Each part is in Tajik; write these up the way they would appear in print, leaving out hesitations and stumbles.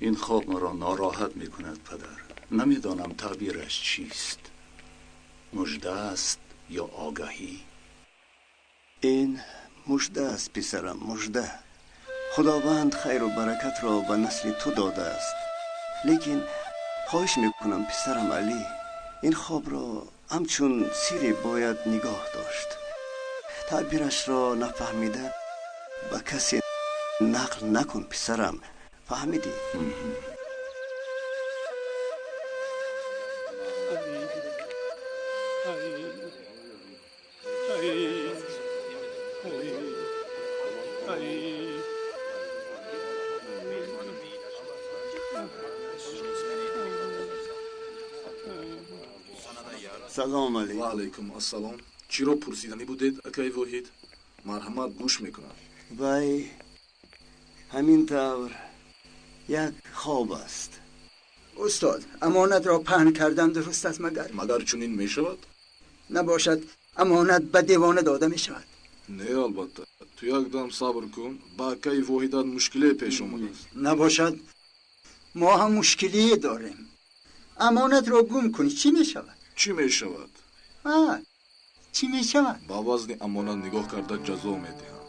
Ин хоб маро нороҳат мекунад, падар. Намедонам таъбираш чист. Мужда аст ё огаҳӣ? Ин мужда аст, писарам, мужда. Худованд хайру баракатро ба насли ту додааст. Лекин хоҳиш мекунам, писарам Алӣ, ин хобро ҳамчун сире бояд нигоҳ дошт. Таъбирашро нафаҳмида ба касе нақл накун, писарам. Фаҳмидӣ? Салом алейкум. Ва алейкум ассалом. Чиро пурсиданӣ будед, акаи Воҳид? Марҳамат, гӯш мекунам. Вай ҳамин тавр як хоб аст. Устод, амонатро паҳн кардан дуруст аст магар? Магар чунин мешавад? Набошад, амонат ба девона дода мешавад. Не, албатта. Ту як дам сабр кун, ба акаи Воҳидат мушкиле пеш омадааст. Набошад, мо ҳам мушкилие дорем. Амонатро гум кунӣ, чӣ мешавад? Чӣ мешавад? Чӣ мешавад? Ба вазни амонат нигоҳ карда ҷазо медиҳам.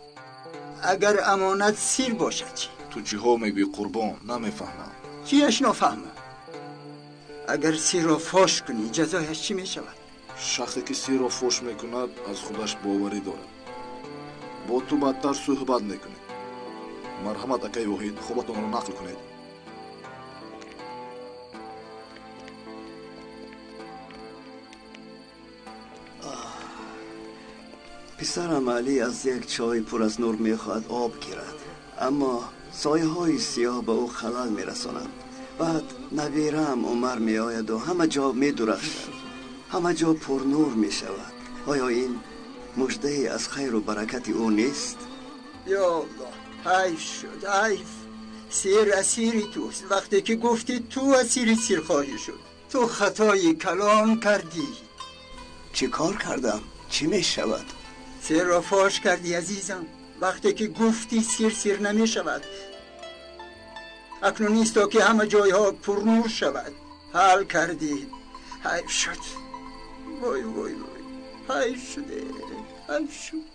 Агар амонат сир бошад чӣ? Ту чиҳо мегӯӣ, қурбон? Намефаҳмам. Чиаш нофаҳмам? Агар сирро фош кунӣ, ҷазояш чӣ мешавад? Шахсе ки сирро фош мекунад, аз худаш боварӣ дорад. Бо ту бадтар суҳбат мекунед. Марҳамат, акаи Воҳид, хобатонро нақл кунед. Писарам Алӣ аз як чоҳи пур аз нур мехоҳад об гирад, аммо сояҳои сиёҳ ба ӯ халал мерасонанд. Баъд набираам Умар меояду ҳама ҷо медурахшад, ҳама ҷо пурнур мешавад. Оё ин муждае аз хайру баракати ӯ нест? Ё Аллоҳ, ҳайф шуд, ҳайф. Сир асири туст. Вақте ки гуфтӣ ту асири сир хоҳӣ шуд, ту хатои калон кардӣ. Чӣ кор кардам? Чӣ мешавад? Сирро фош кардӣ, азизам. Вақте ки гуфтӣ сир сир намешавад. Акнун исто ки ҳама ҷойҳо пурнур шавад. Ҳал кардӣ. Ҳайф шуд. Вой, вой, вой, ҳайф шуде, ҳайф шуд.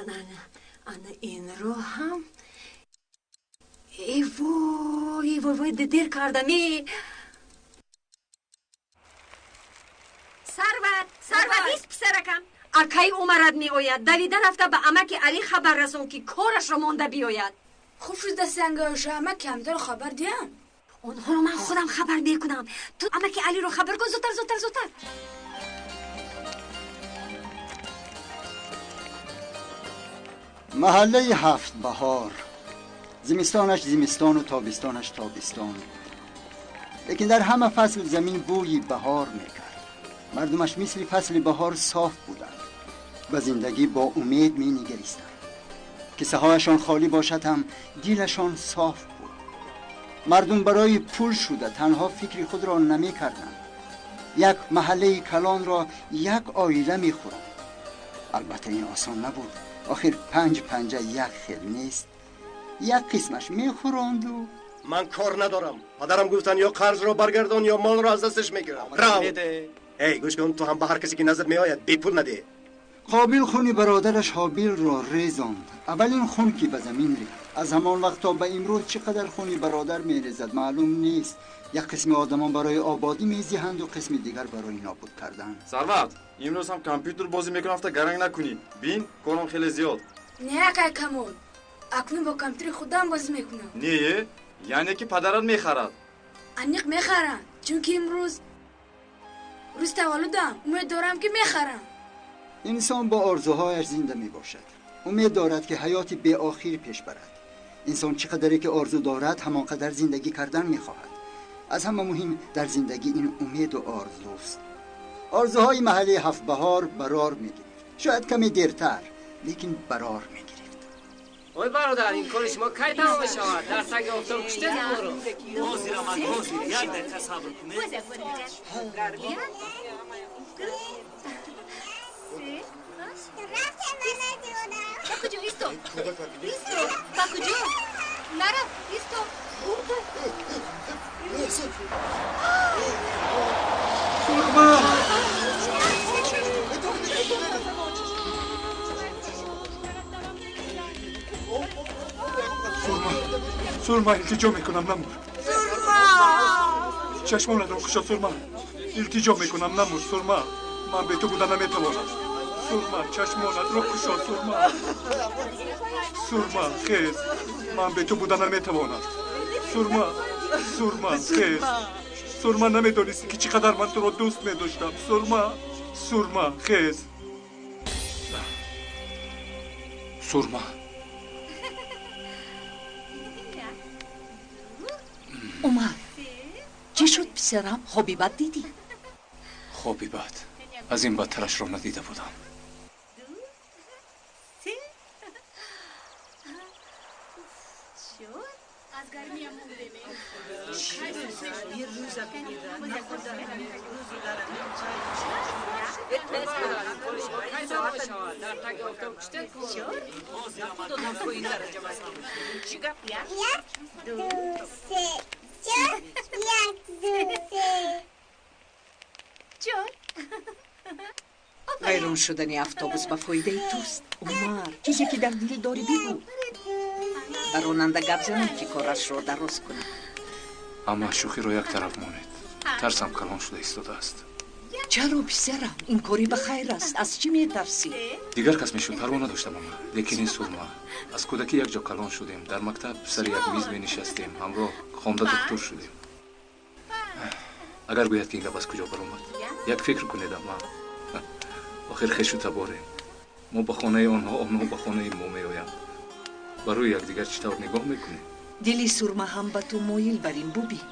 Ана инро ҳам. Эй вой, вой, вой, дер кардам. Сарват, Сарват, ист писаракам. Акай Умарат меояд. Давида рафта ба амаки Али хабар расон, ки корашро монда биёяд. Хуб шуда сангаоша, амаки ҳамдоро хабар диҳам. Онҳоро ман худам хабар мекунам. Ту амаки Алиро хабар кун, зудтар, зудтар, зудтар. Маҳаллаи Ҳафт Баҳор. Зимистонаш зимистону тобистонаш тобистон. Лекин дар ҳама фасл замин бӯи баҳор мекард. Мардумаш мисли фасли баҳор соф буданд. Ба зиндагӣ бо умед менигаристанд. Кисаҳояшон холӣ бошад ҳам дилашон соф буд. Мардум барои пул шуда танҳо фикри худро намекарданд. Як маҳаллаи калонро як оила мехӯранд. Албатта ин осон набуд. Охир панҷ панҷа як хел нест. Як қисмаш мехӯронду. Ман кор надорам. Падарам гуфтанд ё қарзро баргардон, ё молро аз дасташ мегирам. Рав! Эй, гӯш кун, ту ҳам ба ҳар касе ки наздат меояд бепул надеҳ. Қобил хуни бародараш Ҳобилро резонд. Аввалин хун ки ба замин рехт. Аз ҳамон вақт то ба имрӯз чӣ қадар хуни бародар мерезад маълум нест. Як қисми одамон барои ободӣ мезиҳанду қисми дигар барои нобуд кардан. Сарват, имрӯз ҳам компютер бозӣ мекунам, афта гаранг накунӣ. Бин, корам хеле зиёд. Не, акай Камол, акнун бо компютери худам бозӣ мекунам. Не, яъне ки падарат мехарад. Аниқ мехарам, чунки имрӯз рӯзи таваллудам. Умед дорам, ки мехарам. Инсон бо орзуҳояш зинда мебошад. Умед дорад, ки ҳаёти беохир пеш барад. Инсон чӣ қадаре ки орзу дорад, ҳамон қадар зиндагӣ кардан мехоҳад. Аз ҳама муҳим дар зиндагӣ ин умеду орзуст. Орзуҳои маҳаллаи Ҳафтбаҳор барор мегирифт. Шояд каме дертар, лекин барор мегирифт. Ой бародар, ин кори шумо кай тамом мешавад? Дар таги офтоб куштед моро. Ҳозир амак, ҳозир, як дақиқа сабр кунед. Ба куҷо? Исто, исто, ба куҷо? Нарав, исто. Сурма! Сурма, Сурма, илтиҷо мекунам, намур. Чашмонатро кушо, Сурма. Илтиҷо мекунам, намур, Сурма. Ман бе ту буда наметавонам. Сурма, чашмонатро кушо, Сурма. Сурма, хез. Ман бе ту буда наметавонам. Сурма, Сурма, хез. Сурма, намедонисти, ки чӣ қадар ман туро дӯст медоштам. Сурма, Сурма, хез. Сурма. Умар, чӣ шуд, писарам? Хоби бад дидӣ? Хоби бад. Аз ин бадтарашро надида будам. Дар таги офтоб куштед моро. Як, ду, се, чор, як, ду, се. Чор. Вайрон шудани автобус ба фоидаи туст. Умар, чизе ки дар дил дорӣ бигӯ. Ба ронанда гап занам, ки корашро дароз кунад. Амма шӯхиро як тараф монед. Тарсам калон шуда истодааст. Чаро, писарам? Ин кори ба хайр аст. Аз чӣ метарсӣ? Дигар кас мешуд, парво надоштам, ама. Лекин ин Сурма. Аз кӯдакӣ якҷо калон шудем. Дар мактаб сари як миз менишастем, ҳамроҳ хонда духтур шудем. Агар гӯяд, ки ин гап аз куҷо баромад? Як фикр кунед, ама. Охир хешу таборем. Мо ба хонаи онҳо, онҳо ба хонаи мо меоянд. Ба рӯи якдигар чӣ тавр нигоҳ мекунем? Дили Сурма ҳам ба ту моил бар ин, бубин.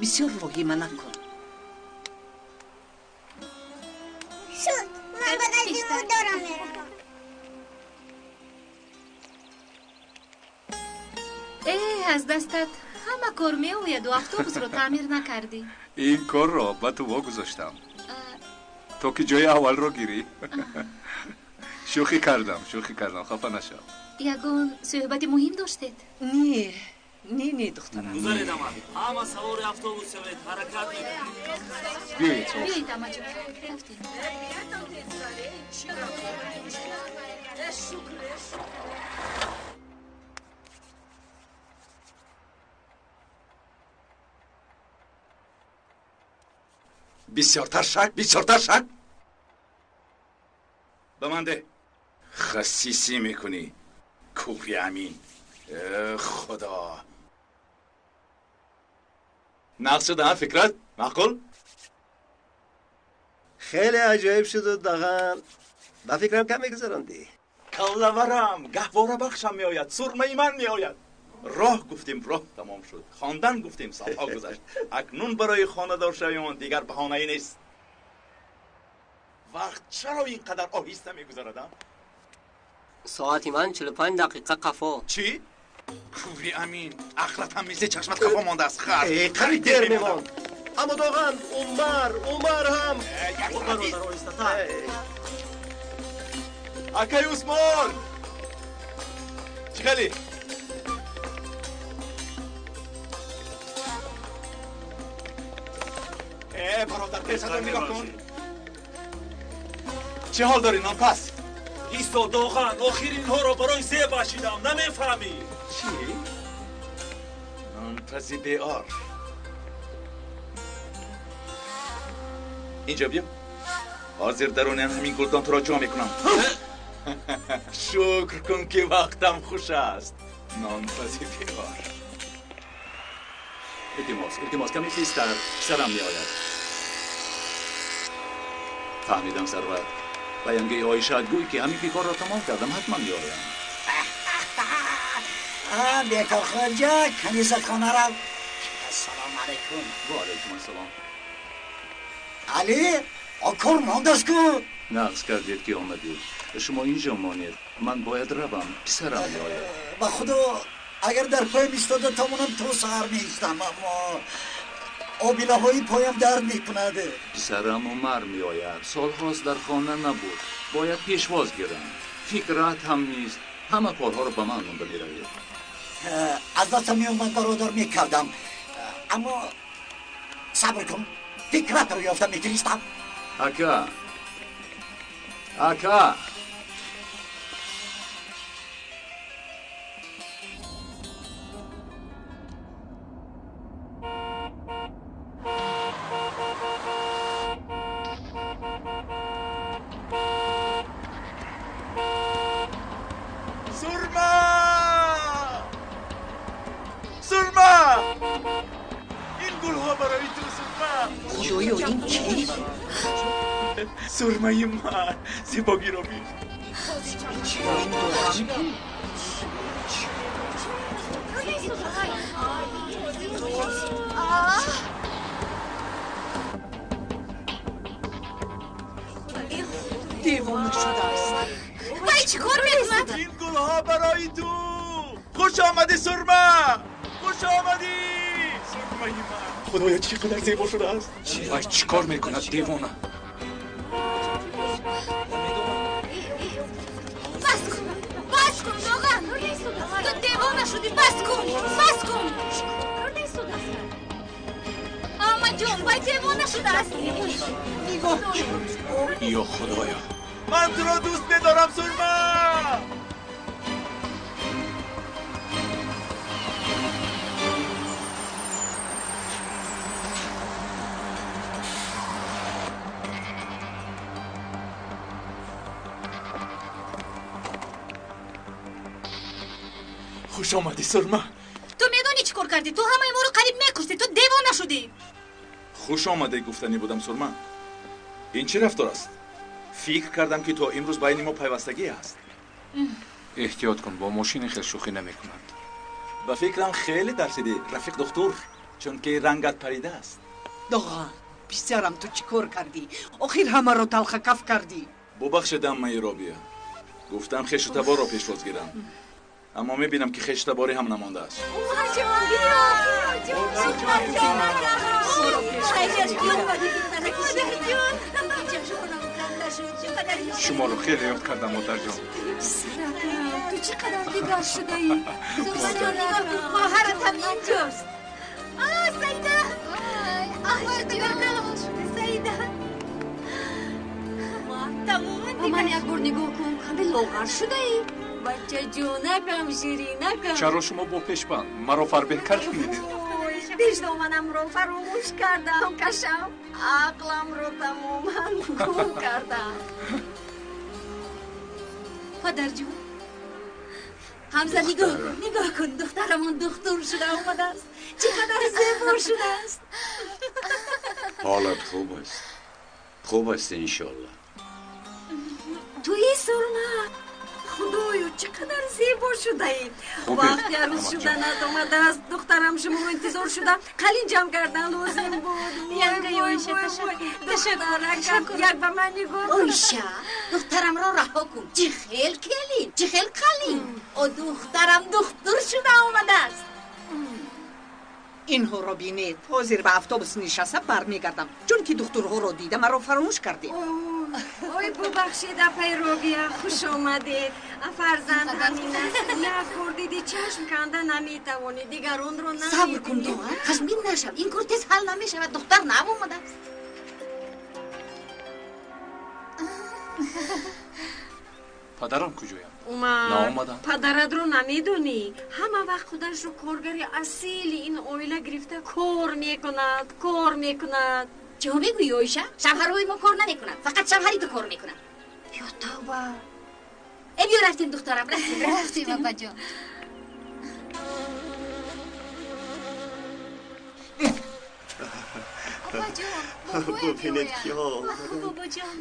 Бисёр воҳима накун. Шуд, ман ба назди модарам меравам. Э, аз дастат ҳама кор меояду автобусро таъмир накардӣ. Ин корро ба ту вогузоштам, то ки ҷои аввалро гирӣ. Шӯхӣ кардам, шӯхӣ кардам, хафа нашав. Ягон суҳбати муҳим доштед? Не, не, не, духтарам. Гузаред, амак, ҳама савори автобус шавед, ҳаракат мекунем. Биёед, савор. Биёед, амаҷон, рафтем. Бисёртар шак, бисёртар шак. Ба ман деҳ. Хасисӣ мекунӣ, кури амин. Худо. Нақс шуд, ҳа фикрат? Маъқул? Хеле аҷоиб шуду даған. Ба фикрам кам мегузарондӣ. Каллаварам, гаҳвора бахшам меояд, сурмаи ман меояд. Роҳ гуфтем, роҳ тамом шуд. Хондан гуфтем, солҳо гузашт. Акнун барои хонадоршавиён дигар баҳонае нест. Вақт чаро ин қадар оҳиста мегузарад? Соати ман 45 дақиқа қафо. Чӣ? Кури амин, ақлат ҳам мисли чашмат қафо мондааст, хар. Қариб дер мемонд. Аммо доған, Умар, Умар ҳам. Акай Усмон! Чӣ хеле? Бародар, пешатон нигоҳ кун. Чӣ ҳол дорӣ, нонпас? Исто, доған, охир инҳоро барои зеб бахшидам, намефаҳмӣ. Чӣ? Нонпази беор. Инҷо биё. Ҳозир даруни ҳамин гулдон туро ҷо мекунам. Шукр кун ки вақтам хуш аст. Нонпази беор. Илтимос, илтимос, каме тезтар, писарам меояд. Фаҳмидам, сарвар. Ба янгаи Оиша гӯй ки ҳамин ки корро тамом кардам, ҳатман меоям. Бекор хоҷа, канизакхона рав. Ассалому алайкум. Ва алайкум ассалом. Али, кор мондааст ку? Нақс кардед ки омадед. Шумо инҷо монед. Ман бояд равам, писарам меояд. Ба худо, агар дар поям истода тавонам то саҳар меистам, аммо обилаҳои поям дард мекунад. Писарам Умар меояд. Солҳост дар хона набуд. Бояд пешвоз гирам. Фикрат ҳам нест. Ҳама корҳоро ба ман монда меравед. Аз дастам меомад, бародар, мекардам. Аммо сабр кун, фикратро ёфта мефиристам. Ака, ака. Сурмаи ман, зебогиро бин. Девона шудааст. Вай чӣ кор мекунад? Ин гулҳо барои ту. Хуш омадӣ, Сурма. Хуш омадӣ, сурмаи ман. Худоё, чӣ қадар зебо шудааст. Вай чӣ кор мекунад, девона? Бас кун, бас кун, доған. Ту девона шудӣ, бас кун, бас кун. Амаҷон, вай девона шудааст. Нигоҳ кун. Ё Худоё, ман туро дӯст медорам, Сурма. Хуш омадӣ, Сурма. Ту медонӣ чӣ кор кардӣ? Ту ҳамаи моро қариб мекуштӣ. Ту девона шудӣ. Хуш омадӣ гуфтанӣ будам, Сурма. Ин чӣ рафтор аст? Фикр кардам ки то имрӯз байни мо пайвастагӣ аст. Эҳтиёт кун, бо мошини хел шӯхӣ намекунанд. Ба фикрам хеле тарсидӣ, рафиқ духтур, чунки рангат парида аст. Доған, писарам, ту чӣ кор кардӣ? Охир ҳамаро талхакаф кардӣ. Бубахшед, аммаи Робия. Гуфтам хешу таборро пешвоз гирам. Аммо мебинам ки хешу таборӣ ҳам намондааст. Шуморо хеле ёд кардам, модарҷон. Ту чӣ қадар дигар шудаӣ? Хоҳарат ҳам инҷост. Саида! Саида! Ба ман як бор нигоҳ кун, каме лоғар шудаӣ. Бачаҷонакам, ширинакам. Чаро шумо бо пешбанд маро фарбеҳ кардед? Пешдоманамро фаромӯш кардам, кашам. Ақламро тамоман гум кардам. Падарҷон, Ҳамза, нигоҳ кун, нигоҳ кун, духтарамон духтур шуда омадааст. Чӣ қадар зебо шудааст. Ҳолат хуб аст. Хуб аст, иншоаллоҳ. Туи Сурма, худоё, чӣ қадар зебо шудаӣ. Вақти арӯз шуданат омадааст. Духтарам шуморо интизор шуда, қалин ҷамъ кардан лозим буд. Янгаи Оиша, ташаккур. Духтаракам, як ба ман нигоҳ кун. Оиша, духтарамро раҳо кун. Чӣ хел келин, чӣ хел қалин. О, духтарам духтур шуда омадааст. Инҳоро бинед. Ҳозир ба автобус нишаста бармегардам, чунки духтурҳоро дида маро фаромӯш кардед. Ой, бубахшед, апай Робия, хуш омадед. Фарзанд ҳамин аст. Як бор диди чашм канда наметавонӣ, дигар онро намебинӣ. Сабр кун, Доған, хашмгин нашав. Ин кор тез ҳал намешавад. Духтар нав омадааст. Падарам куҷоянд? Умар, наомаданд? Падаратро намедонӣ? Ҳама вақт худашро коргари асили ин оила гирифта кор мекунад, кор мекунад. Чиҳо мегӯӣ, Оиша? Шавҳарҳои мо кор намекунанд, фақат шавҳари ту кор мекунад. Ё тавба! Э, биё рафтем, духтарам, рафтем. Рафтем, апаҷон. Бубинед, киҳо омаданд.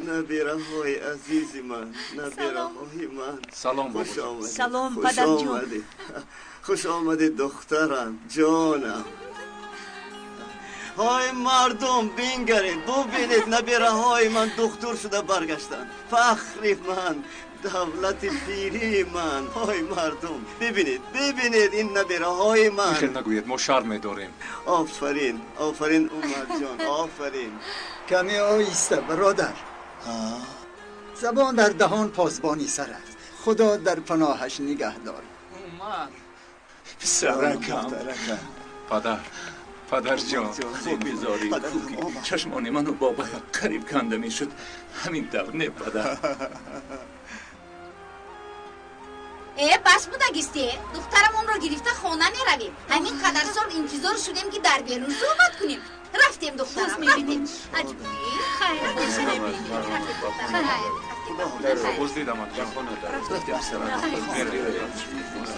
Набираҳои азизи ман, набираҳои ман. Салом, Хуш бобоҷон. омадед. Салом, Хуш падарҷон. омадед. Хуш омадед, духтарам, ҷонам. Ҳой мардум, бингаред, бубинед, набираҳои ман духтур шуда баргаштанд. Фахри ман, давлати пирии ман. Ҳой мардум, бибинед, бибинед ин набираҳои ман. Ин хел нагӯед, мо шарм медорем. Офарин, офарин, Умарҷон, офарин. Каме оҳиста, бародар. Забон дар даҳон посбони сар аст. Худо дар паноҳаш нигаҳ дор. Умар, писаракам. Падар, падарҷон. Хуб бизорӣ, чашмони ману бобоям қариб канда мешуд. Ҳамин тавр не, падар? Э, бас будагисте. Духтарамонро гирифта хона меравем. Ҳамин қадар сол интизор шудем, ки дар берун суҳбат кунем. Рафтем, духтарам, рафтем. Хайр. Хайр. Боз дидамат, ҷон. Рафтем, писарам.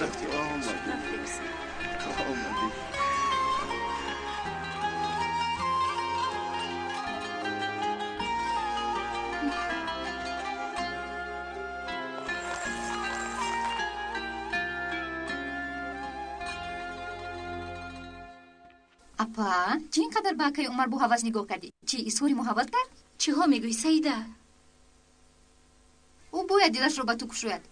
Рафтем. Омадед. Апа, чӣ ин қадар ба акаи Умар бо ҳавас нигоҳ кардӣ? Чӣ изҳори муҳаббат кард? Чиҳо мегӯӣ, Саида? Ӯ бояд дилашро ба ту кушояд.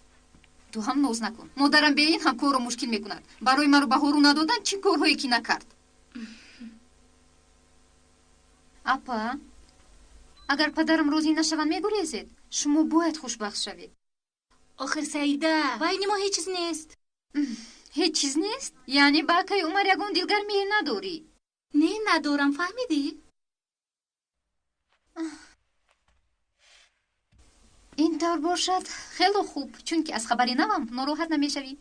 Ту ҳам ноз накун. Модарам бе ин ҳам корро мушкил мекунад. Барои маро баҳору надодан чӣ корҳое ки накард. Апа, агар падарам розӣ нашаванд, мегурезед? Шумо бояд хушбахт шавед. Охир, Саида, байни мо ҳеҷ чиз нест. Ҳеҷ чиз нест? Яъне ба акаи Умар ягон дилгармие надорӣ? Не, надорам, фаҳмидӣ? Ин тавр бошад, хело хуб, чунки аз хабари навам нороҳат намешавӣ.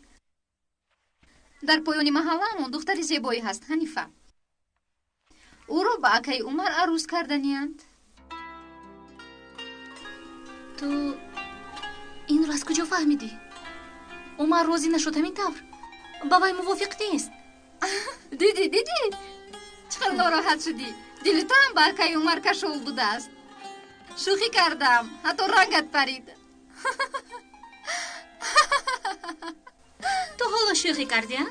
Дар поёни маҳаллаамон духтари зебое ҳаст, Ҳанифа. Ӯро ба акаи Умар арӯз карданиянд. Ту инро аз куҷо фаҳмидӣ? Умар розӣ нашуд, ҳамин тавр? Ба вай мувофиқ нест. Дидӣ, дидӣ? Чӣ қадар нороҳат шудӣ? Дили ту ҳам ба акаи Умар кашол будааст. Шӯхӣ кардам, ҳатто рангат парид. Ту ҳоло шӯхӣ кардӣ, а?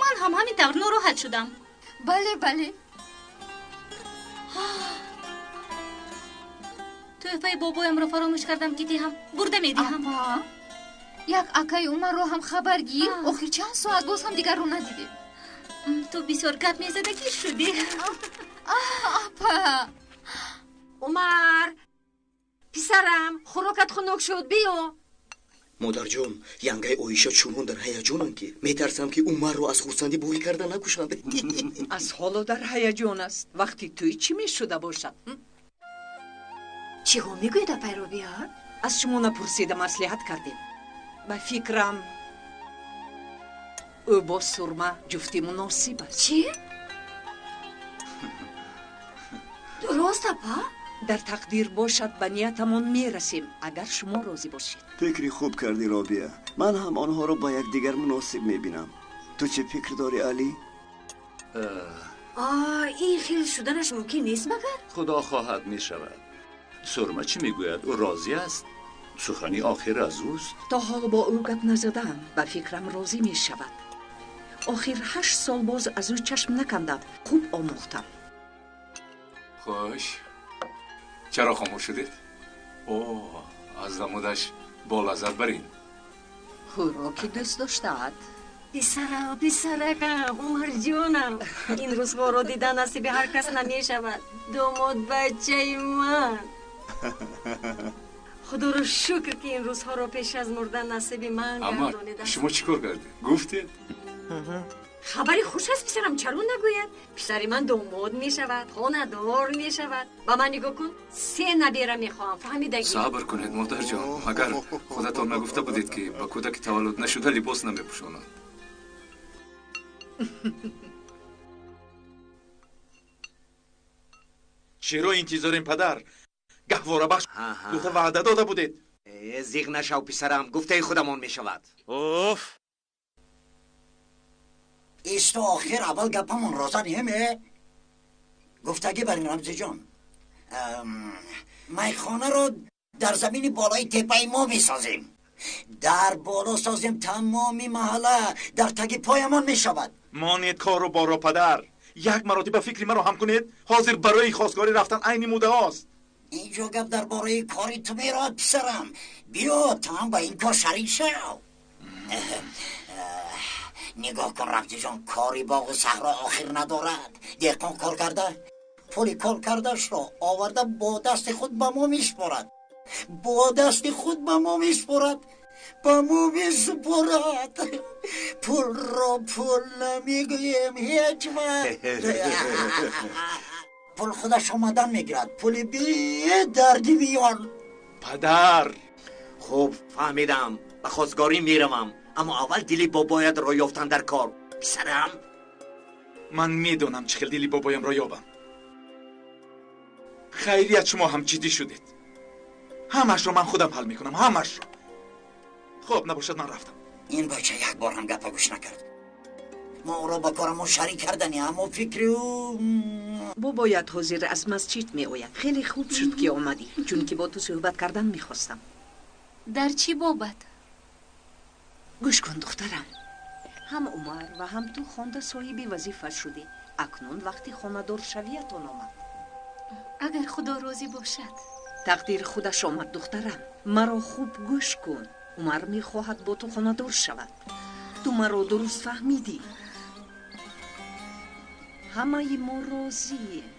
Ман ҳам ҳамин тавр нороҳат шудам. Бале, бале. Тӯҳфаи бобоямро фаромӯш кардам, ки диҳам. Бурда медиҳам. Апа, як акаи Умарро ҳам хабар гир. Охир чанд соат боз ҳам дигарро надидем. Ту бисёр гап мезадагӣ шудӣ. Апа. Умар, писарам, хӯрокат хунук шуд, биё. Модарҷон, янгаи Оиша чунон дар ҳаяҷонанд, ки метарсам, ки Умарро аз хурсандӣ бӯй карда накушанд. Аз ҳоло дар ҳаяҷон аст. Вақти тӯй чӣ мешуда бошад? Чиҳо мегӯед, апай Робиа? Аз шумо напурсида маслиҳат кардем. Ба фикрам, ӯ бо Сурма ҷуфти муносиб аст. Чӣ? Рост апа? Дар тақдир бошад, ба ниятамон мерасем, агар шумо розӣ бошед. Фикри хуб кардӣ, Робия. Ман ҳам онҳоро ба якдигар муносиб мебинам. Ту чӣ фикр дорӣ, Алӣ? Ин хел шуданаш мумкин нест магар? Худо хоҳад, мешавад. Сурма чӣ мегӯяд? Ӯ розӣ аст? Сухани охир аз ӯст. То ҳол бо ӯ гап назадаам, ба фикрам розӣ мешавад. Охир 8 сол боз аз ӯ чашм накандам, хуб омӯхтам. Хуш, чаро хомӯш шудед? О, аз намудаш бо лаззат барин. Хӯроки дӯст доштаат. Писарам, писаракам, Умарҷонам, ин рӯзҳоро дидан насиби ҳар кас намешавад. Домод бачаи ман. Худоро шукр, ки ин рӯзҳоро пеш аз мурдан насиби ман гардонида. Шумо чӣ кор кардед? Гуфтед? Хабари хуш аст, писарам, чаро нагӯяд? Писари ман домод мешавад, хонадор мешавад. Ба ман нигоҳ кун, 3 набера мехоҳам, фаҳмидагӣ? Сабр кунед, модарҷон. Магар худатон нагуфта будед, ки ба кӯдаки таваллуд нашуда либос намепӯшонанд? Чиро интизорем, падар? Гаҳворабахш дута ваъда дода будед. Зиғ нашав, писарам, гуфтаи худамон мешавад. Оф! Исто, охир аввал гапамон роза неме? Гуфтагӣ бар ин, Рамзиҷон, майхонаро дар замини болои теппаи мо месозем. Дар боло созем, тамоми маҳалла дар таги поямон мешавад. Монед кору боро, падар. Як маротиба фикри маро ҳам кунед. Ҳозир барои хостгорӣ рафтан айни муддаост. Инҷо гап дар бораи кори ту меравад, писарам. Биё, ту ҳам ба ин кор шарик шав. Нигоҳ кун, Рамзиҷон, кори боғу саҳро охир надорад. Деҳқон кор карда, пули кор кардаашро оварда бо дасти худ ба мо месупорад. Бо дасти худ ба мо месупорад. Ба мо месупорад. Пулро пул намегӯем ҳеҷ вақт. Пул худаш омадан мегирад. Пули бедарди миён. Падар! Хуб, фаҳмидам. Ба хостгорӣ меравам. Аммо аввал дили бобоятро ёфтан дар кор, писарам. Ман медонам, чӣ хел дили бобоямро ёбам. Хайрият, шумо ҳам ҷиддӣ шудед. Ҳамашро ман худам ҳал мекунам, ҳамашро. Хоб, набошад, ман рафтам. Ин бача як бор ҳам гапа гӯш накард. Мо ӯро ба корамон шарик кардани, аммо фикри ӯ. Бобоят ҳозир аз масҷид меояд. Хеле хуб шуд, ки омадӣ, чунки бо ту суҳбат кардан мехостам. Дар чӣ бобат? Гӯш кун, духтарам. Ҳам Умар ва ҳам ту хонда соҳиби вазифа шудӣ. Акнун вақти хонадоршавиятон омад. Агар Худо розӣ бошад. Тақдир худаш омад, духтарам. Маро хуб гӯш кун. Умар мехоҳад бо ту хонадор шавад. Ту маро дуруст фаҳмидӣ. Ҳамаи мо розием.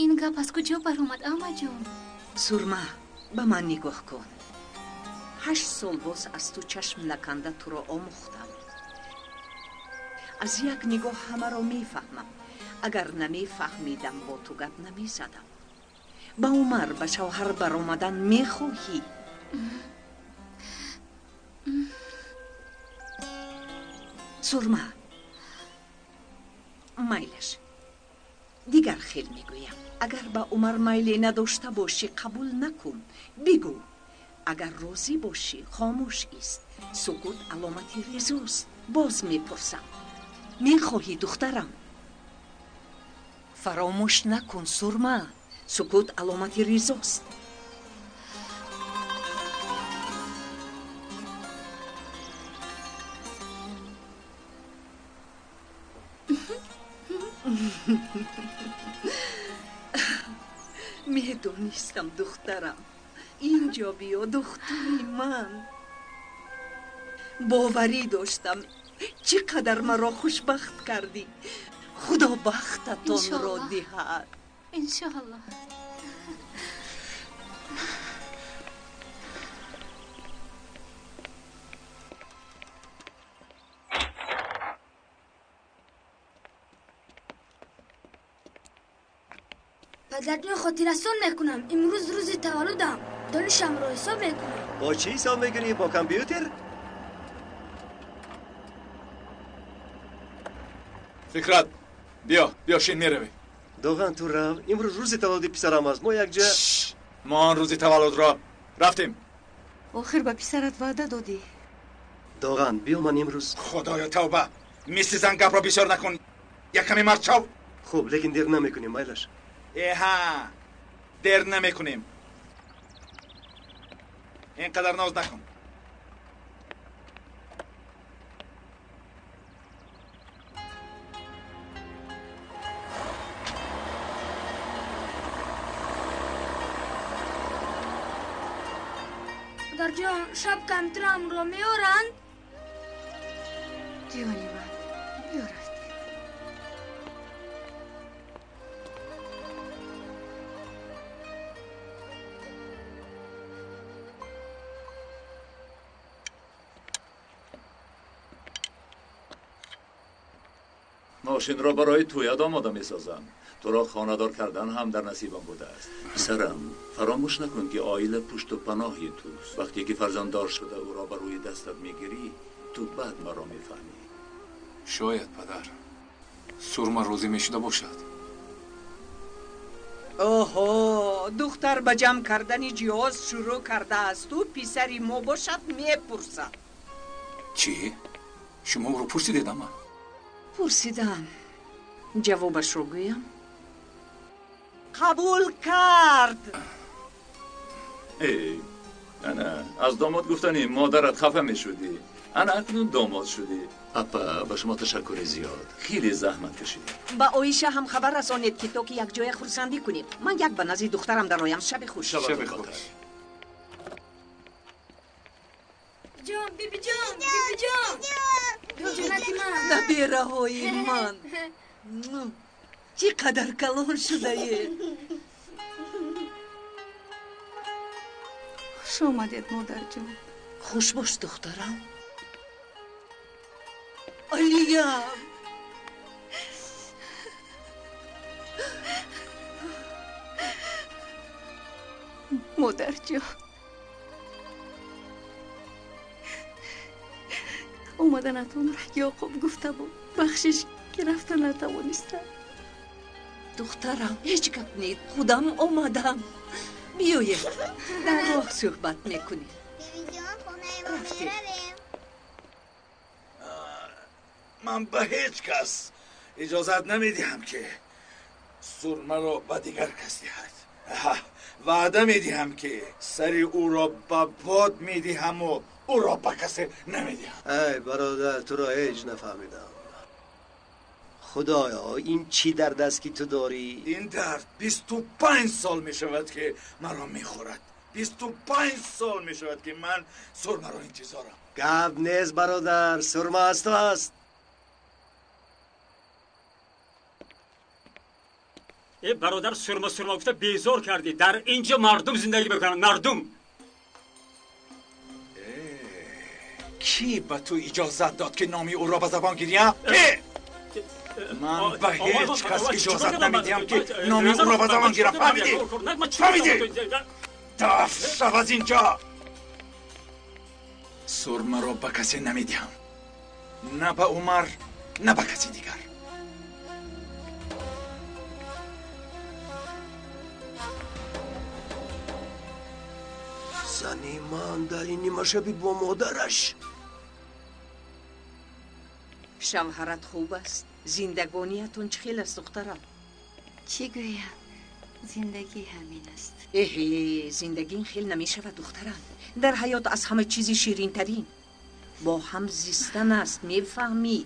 Ин гап аз куҷо баромад, амаҷон? Сурма, ба ман нигоҳ кун. 8 сол боз аз ту чашм наканда туро омӯхтам. Аз як нигоҳ ҳамаро мефаҳмам. Агар намефаҳмидам, бо ту гап намезадам. Ба Умар ба шавҳар баромадан мехоҳӣ? Сурма, майлаш. Дигар хел мегӯям. Агар ба Умар майле надошта бошӣ, қабул накун. Бигӯ. Агар розӣ бошӣ, хомӯш ист. Сукут аломати ризост. Боз мепурсам. Мехоҳӣ, духтарам? Фаромӯш накун, Сурма. Сукут аломати ризост. Медонистам, духтарам. Инҷо биё, духтари ман. Боварӣ доштам. Чӣ қадар маро хушбахт кардӣ. Худо бахтатонро диҳад. Иншоаллоҳ. Падарҷон, хотиррасон мекунам. Имрӯз рӯзи таваллудам. Донишамро ҳисоб мекунам. Бо чӣ ҳисоб мекунӣ? Бо компютер? Фикрат, биё, биё, шин меравем. Доған, ту рав. Имрӯз рӯзи таваллуди писарам аст. Мо якҷоя мо он рӯзи таваллудро рафтем. Охир ба писарат ваъда додӣ. Доған, биё ман имрӯз. Худоё, тавба! Мисли зан гапро бисёр накун. Як каме мард шав. Хуб, лекин дер намекунем, майлаш. Эҳа, дер намекунем. Ин қадар ноз накун. Модарҷон, шаб компютерамро меоранд? Ҷони ман, меорад. Мошинро барои тӯяд омода месозам. Туро хонадор кардан ҳам дар насибам будааст. Писарам, фаромӯш накун, ки оила пушту паноҳи туст. Вақте ки фарзанддор шуда ӯро ба рӯи дастат мегирӣ, ту баъд маро мефаҳмӣ. Шояд, падар, Сурма розӣ мешуда бошад. Оҳо, духтар ба ҷамъ кардани ҷиҳоз шурӯъ кардаасту писари мо бошад мепурсад. Чӣ? Шумо ӯро пурсидед, ама? Пурсидам. Ҷавобашро гӯям? Қабул кард. Эй, ана аз домод гуфтани модарат хафа мешудӣ. Ана акнун домод шудӣ. Апа, ба шумо ташаккури зиёд. Хеле заҳмат кашидед. Ба Оиша ҳам хабар расонед, ки то ки якҷоя хурсандӣ кунем. Ман як ба назди духтарам дароям. Шаби хуш. Шаби хуш. Ҷон, бибиҷон, бибиҷон, ҷонати ман. Набераҳои ман, чӣ қадар калон шудаед! Хуш омадед, модарҷон. Хуш бош, духтарам. Алиям! Модарҷон, омаданатонро Ёқуб гуфта буд. Бахшиш, ки рафта натавонистам. Духтарам, ҳеҷ гап не, худам омадам. Биёед, дар роҳ суҳбат мекунем. Рафтем. Ман ба ҳеҷ кас иҷозат намедиҳам, ки Сурмаро ба дигар кас диҳад. Ваъда медиҳам, ки сари ӯро ба бод медиҳаму ӯро ба касе намедиҳам. Эй бародар, туро ҳеҷ нафаҳмидам. Худоё, ин чӣ дард аст, ки ту дорӣ? Ин дард 25 сол мешавад, ки маро мехӯрад. 25 сол мешавад, ки ман Сурмаро интизорам. Гап нест, бародар, Сурма аз ту аст. Э, бародар, Сурма, Сурма гуфта безор кардӣ. Дар ин ҷо мардум зиндагӣ мекунанд, мардум. Кӣ ба ту иҷозат дод, ки номи ӯро ба забон гирӣ? Ман ба ҳеҷ кас иҷозат намедиҳам, ки номи ӯро ба забон гирам. Фаҳмидӣ? Фаҳмидӣ? Даф шав аз ин ҷо. Сурмаро ба касе намедиҳам, на ба Умар, на ба каси дигар. Зани ман дар ин нимашабӣ бо модараш. Шавҳарат хуб аст? Зиндагониятон чӣ хел аст, духтарам? Чӣ гӯям, зиндагӣ ҳамин аст. Эҳе, зиндагӣ ин хел намешавад, духтарам. Дар ҳаёт аз ҳама чизи ширинтарин бо ҳам зистан аст, мефаҳмӣ?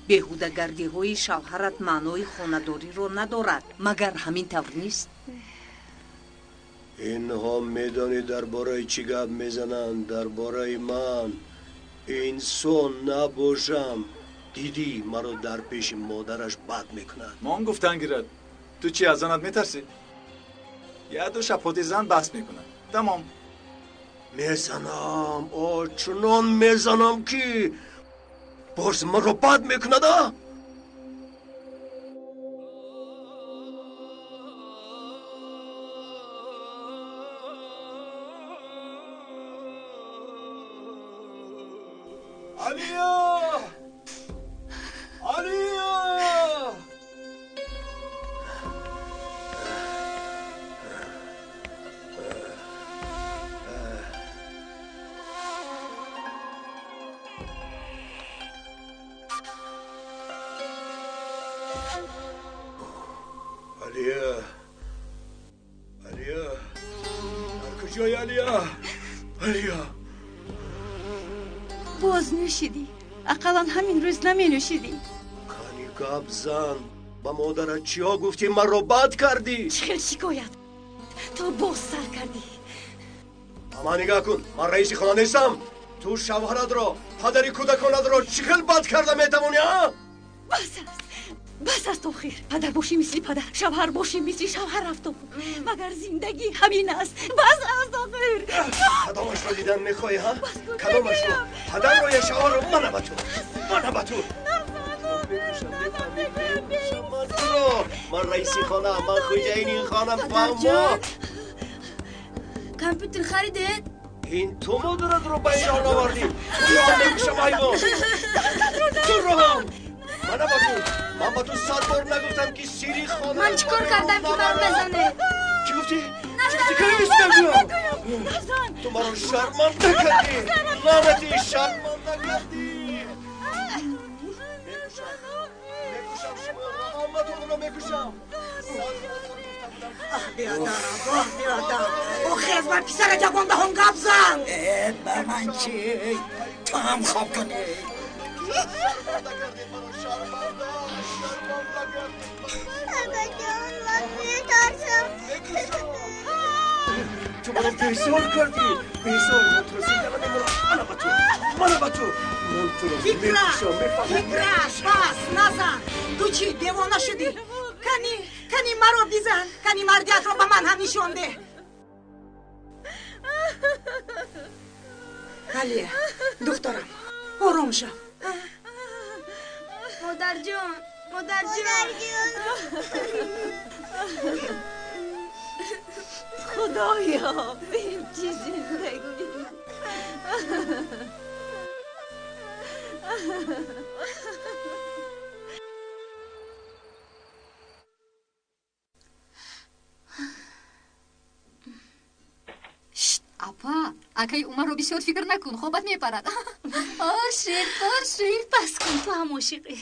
Беҳудагардиҳои шавҳарат маънои хонадориро надорад. Магар ҳамин тавр нест? Инҳо медонӣ дар бораи чӣ гап мезананд? Дар бораи ман. Инсон набошам. Дидӣ, маро дар пеши модараш бад мекунад. Мон гуфтан гирад. Ту чӣ, аз занат метарсӣ? Як ду шапоти зан баҳс мекунад. Тамом. Мезанам, о, чунон мезанам, ки боз маро бад мекунад, а? Алия! Алия! Алия, Алия, дар куҷои Алия? Алия, боз нӯшидӣ? Ақаллан ҳамин рӯз наменӯшидӣ. Кани гап зан, ба модарат чиҳо гуфтӣ? Маро бад кардӣ. Чӣ хел шикоят то боз сар кардӣ? Ба ман нигаҳ кун, ман раиси хона нестам. Ту шавҳаратро, падари кӯдаконатро чӣ хел бад карда метавонӣ, а? Бас аст, бас аст охир. Падар бошӣ мисли падар, шавҳар бошӣ мисли шавҳар рафто. Магар зиндагӣ ҳамин аст? Бас аст охир. Кадомашро дидан мехоҳӣ, ҳа? Кадомашро? Падарро ё шавҳарро? Мана ба ту, мана ба ту. Ман раиси хонаам, ман хӯҷаини ин хонам. Падарҷон, компютер харидед? Ин ту модаратро ба Эрон овардӣ. Туро мекушам, ҳайвон. Туро ҳам. Мана ба ту, ман ба ту 100 бор нагуфтам, ки сири хона. Ман чӣ кор кардам, ки маро мезанед? Чӣ гуфтӣ? Чӣ гуфтӣ? Кани мегӯям? Ту маро шарманда кардӣ. Лаънатӣ, шарманда кардӣ. Мекушам шуморо, ҳаматонро мекушам. Ах, биёдам, оҳ, биёдам. Охир аз бар писара ҷавон даҳон гап зан. Ба ман чӣ? Ту ҳам хоб кунӣ. Акаҷон, ман метарсам. Ту маро безор кардӣ, безор. Ман туро зинда намемонам. Мана ба ту, мана ба ту. Ман туро мекушам, мефаҳмӣ? Фикра, бас, назан. Ту чӣ, девона шудӣ? Кани, кани маро бизан, кани мардиятро ба ман ҳам нишон деҳ. Алия, духтарам, ором шав. Модарҷон, модарҷон. Худоё, ин чӣ зиндагӣ! Шт, апа, акаи Умарро бисёр фикр накун, хобат мепарад. Ошиқ, ошиқ. Бас кун, ту ҳам ошиқӣ.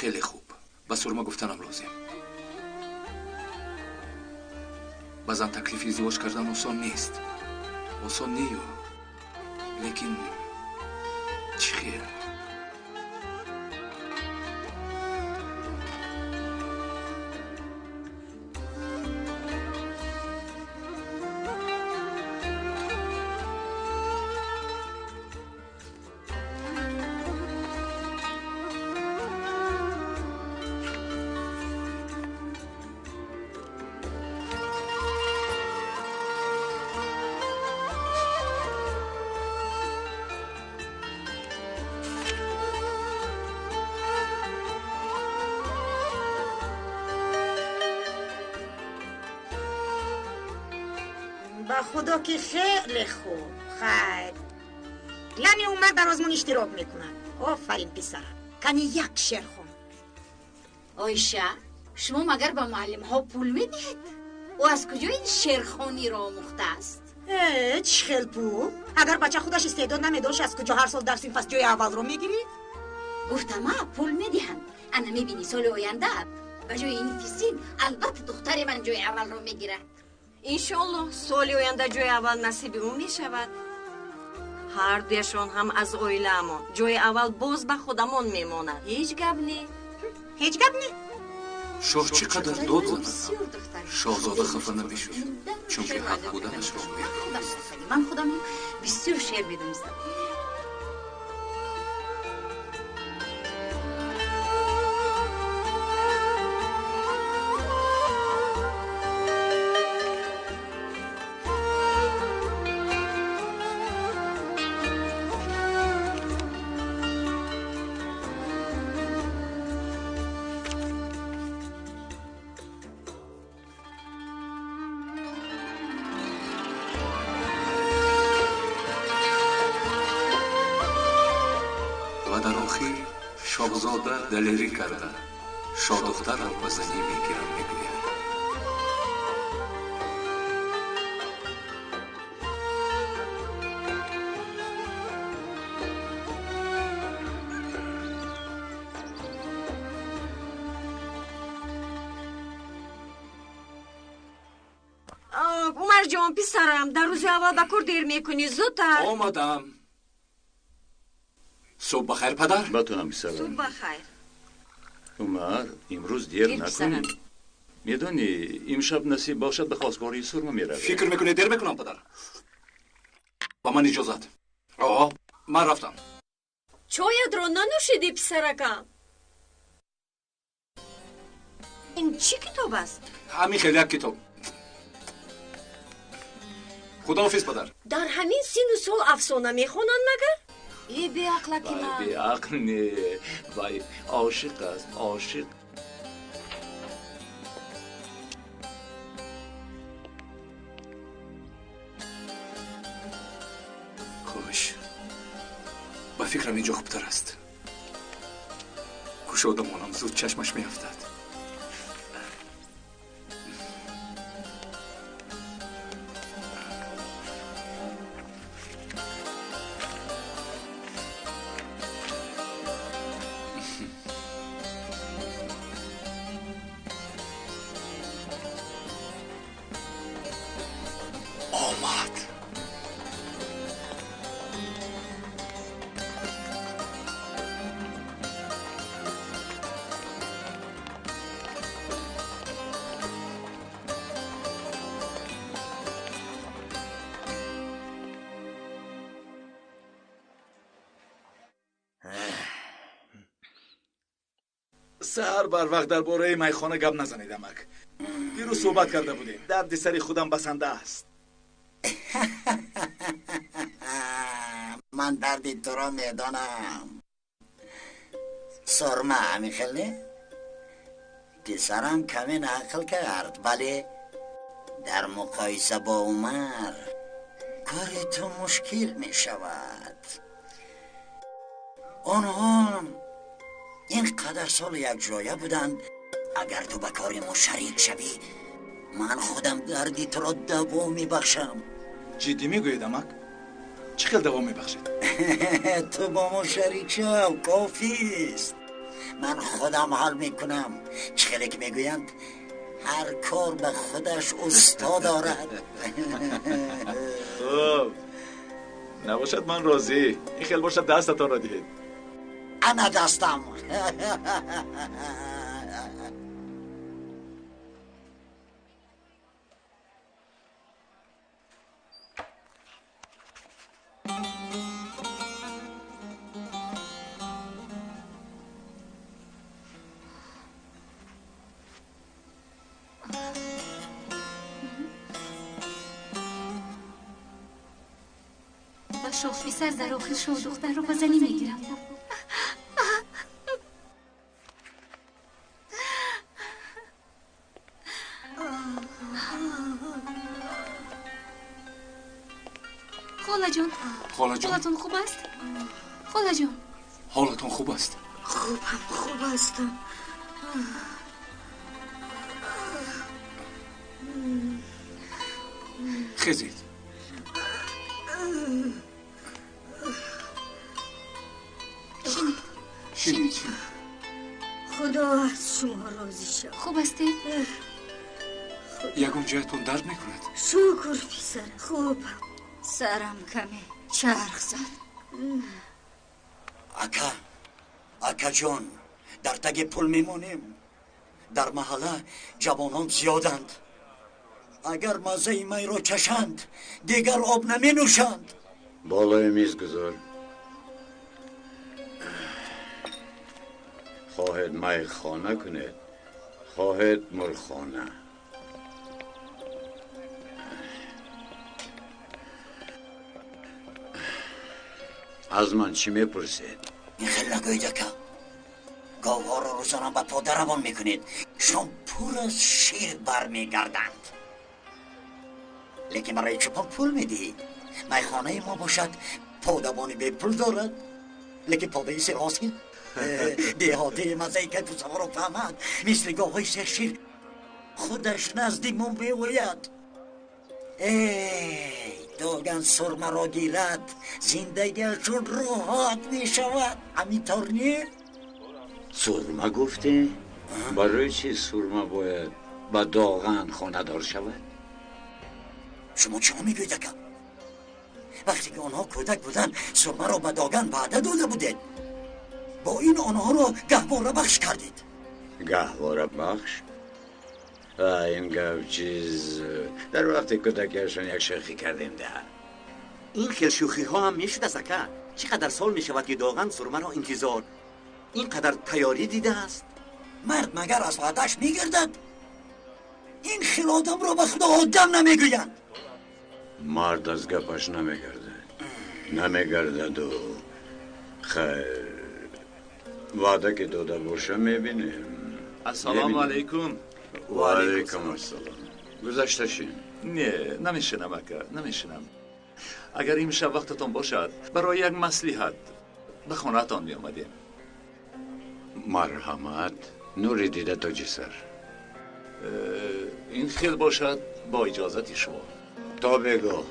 Хеле хуб, ба Сурма гуфтанам лозим. Ба зан таклифи издивоҷ кардан осон нест. Осон нею, лекин чӣ хел? Ба худо ки хеле хуб. Хайр, лани Умар дар озмун иштирок мекунад. Офарин, писарам. Кани як шеър хон. Оиша, шумо магар ба муаллимҳо пул медиҳед? Ӯ аз куҷо ин шеърхониро омӯхтааст? Чӣ хел пул? Агар бача худаш истеъдод намедошт, аз куҷо ҳар сол дар синф аз ҷои аввалро мегирифт? Гуфтама, пул медиҳанд. Ана мебинӣ, соли оянда ба ҷои ин фисин албатта духтари ман ҷои аввалро мегирад. Иншоаллоҳ, соли оянда ҷои аввал насиби ӯ мешавад. Ҳар дуяшон ҳам аз оилаамон. Ҷои аввал боз ба худамон мемонад. Ҳеҷ гап не. Ҳеҷ гап не. Шоҳ чӣ қадар дод занад, шоҳзода хафа намешуд, чунки ҳақ буданашро медонист. Ман худам бисёр шеър медонистам. Шоҳзода далерӣ карда шоҳдухтарро ба занӣ мегирам мегӯяд. Умарҷон, писарам, дар рӯзи аввал ба кор дер мекунӣ, зудтар. Омадам. Субҳ бахайр, падар. Ба ту ҳам, писарам. Субҳ бахайр. Умар, имрӯз дер накунӣ. Медонӣ, имшаб насиб бошад ба хостгории Сурма меравем. Фикр мекунӣ дер мекунам, падар? Ба ман иҷозат. О, ман рафтам. Чоятро нанӯшидӣ, писаракам? Ин чӣ китоб аст? Ҳамин хел як китоб. Худоҳофиз, падар. Дар ҳамин сину сол афсона мехонанд магар? Э, беақлаки ман. Беақл не, вай ошиқ аст, ошиқ. Хуш, ба фикрам инҷо хубтар аст. Кушода монам, зуд чашмаш меафтад. Омад. Саҳар барвақт дар бораи майхона гап назанед, амак. Дирӯз суҳбат карда будем. Дарди сари худам басанда аст. Ман дарди туро медонам. Сурма ҳамин хел не? Писарам каме нақл кард, вале дар муқоиса бо Умар кори ту мушкил мешавад. Онҳо ин қадар сол якҷоя буданд. Агар ту ба кори мо шарик шавӣ, ман худам дарди туро даво мебахшам. Ҷиддӣ мегӯед, амак? Чӣ хел даво мебахшед? Ту бо мо шарик шав, кофист. Ман худам ҳал мекунам. Чӣ хеле ки мегӯянд, ҳар кор ба худаш усто дорад. Хуб, набошад, ман розӣ. Ин хел бошад, дастатонро диҳед. Ана дастам. Ва шоҳписар дар охир шоҳдухтарро ба занӣ мегирад. Холаҷон, холаҷон, ҳолатон хуб аст? Холаҷон, ҳолатон хуб аст? Хубам, хуб ҳастам. Хезед. Шинед. Шинед, шинед. Худо аз шумо розӣ шавад. Хуб ҳастед? Ягон ҷоятон дард мекунад? Шукр, писарам, хубам. Сарам каме чарх зад. Ака, акаҷон, дар таги пул мемонем. Дар маҳалла ҷавонон зиёданд. Агар маззаи майро чашанд, дигар об наменӯшанд. Болои миз гузор. Хоҳед майхона кунед, хоҳед мурғхона. Аз ман чӣ мепурсед? Ин хел нагӯед, ака. Говҳоро рӯзона ба пода равон мекунед, шом пур аз шир бармегарданд. Лекин барои чӯпон пул медиҳед. Майхонаи мо бошад, подабони бепул дорад, лекин подаи серҳосил. Деҳоти маззаи кайфу сафоро фаҳмад, мисли говҳои сершир худаш назди мо меояд. Эй, Доган сурмаро гирад, зиндагиашон роҳат мешавад. Ҳамин тавр не? Сурма гуфтӣ? Барои чӣ сурма бояд ба Доған хонадор шавад? Шумо чӣ мегӯед, ака? Вақте ки онҳо кӯдак буданд, сурмаро ба Доган ваъда дода будед. Бо ин онҳоро гаҳворабахш кардед. Гаҳворабахш? Ин гап чиз, дар вақти кӯдакиашон як шӯхӣ кардем да. Ин хел шӯхиҳо ҳам мешудааст, ака. Чӣ қадар сол мешавад, ки Доған сурмаро интизор, ин қадар тайёрӣ дидааст. Мард магар аз ваъдааш мегардад? Ин хел одамро ба худо одам намегӯянд. Мард аз гапаш намегардад, намегардаду хайр, ваъда ки дода боша, мебинем. Ассалому алайкум. Ва алайкум ассалом. Гузашта шин. Не, намешинам, ака, намешинам. Агар имшаб вақтатон бошад, барои як маслиҳат ба хонаатон меомадем. Марҳамат, нури дида, тоҷи сар. Ин хел бошад, бо иҷозати шумо. То бегоҳ.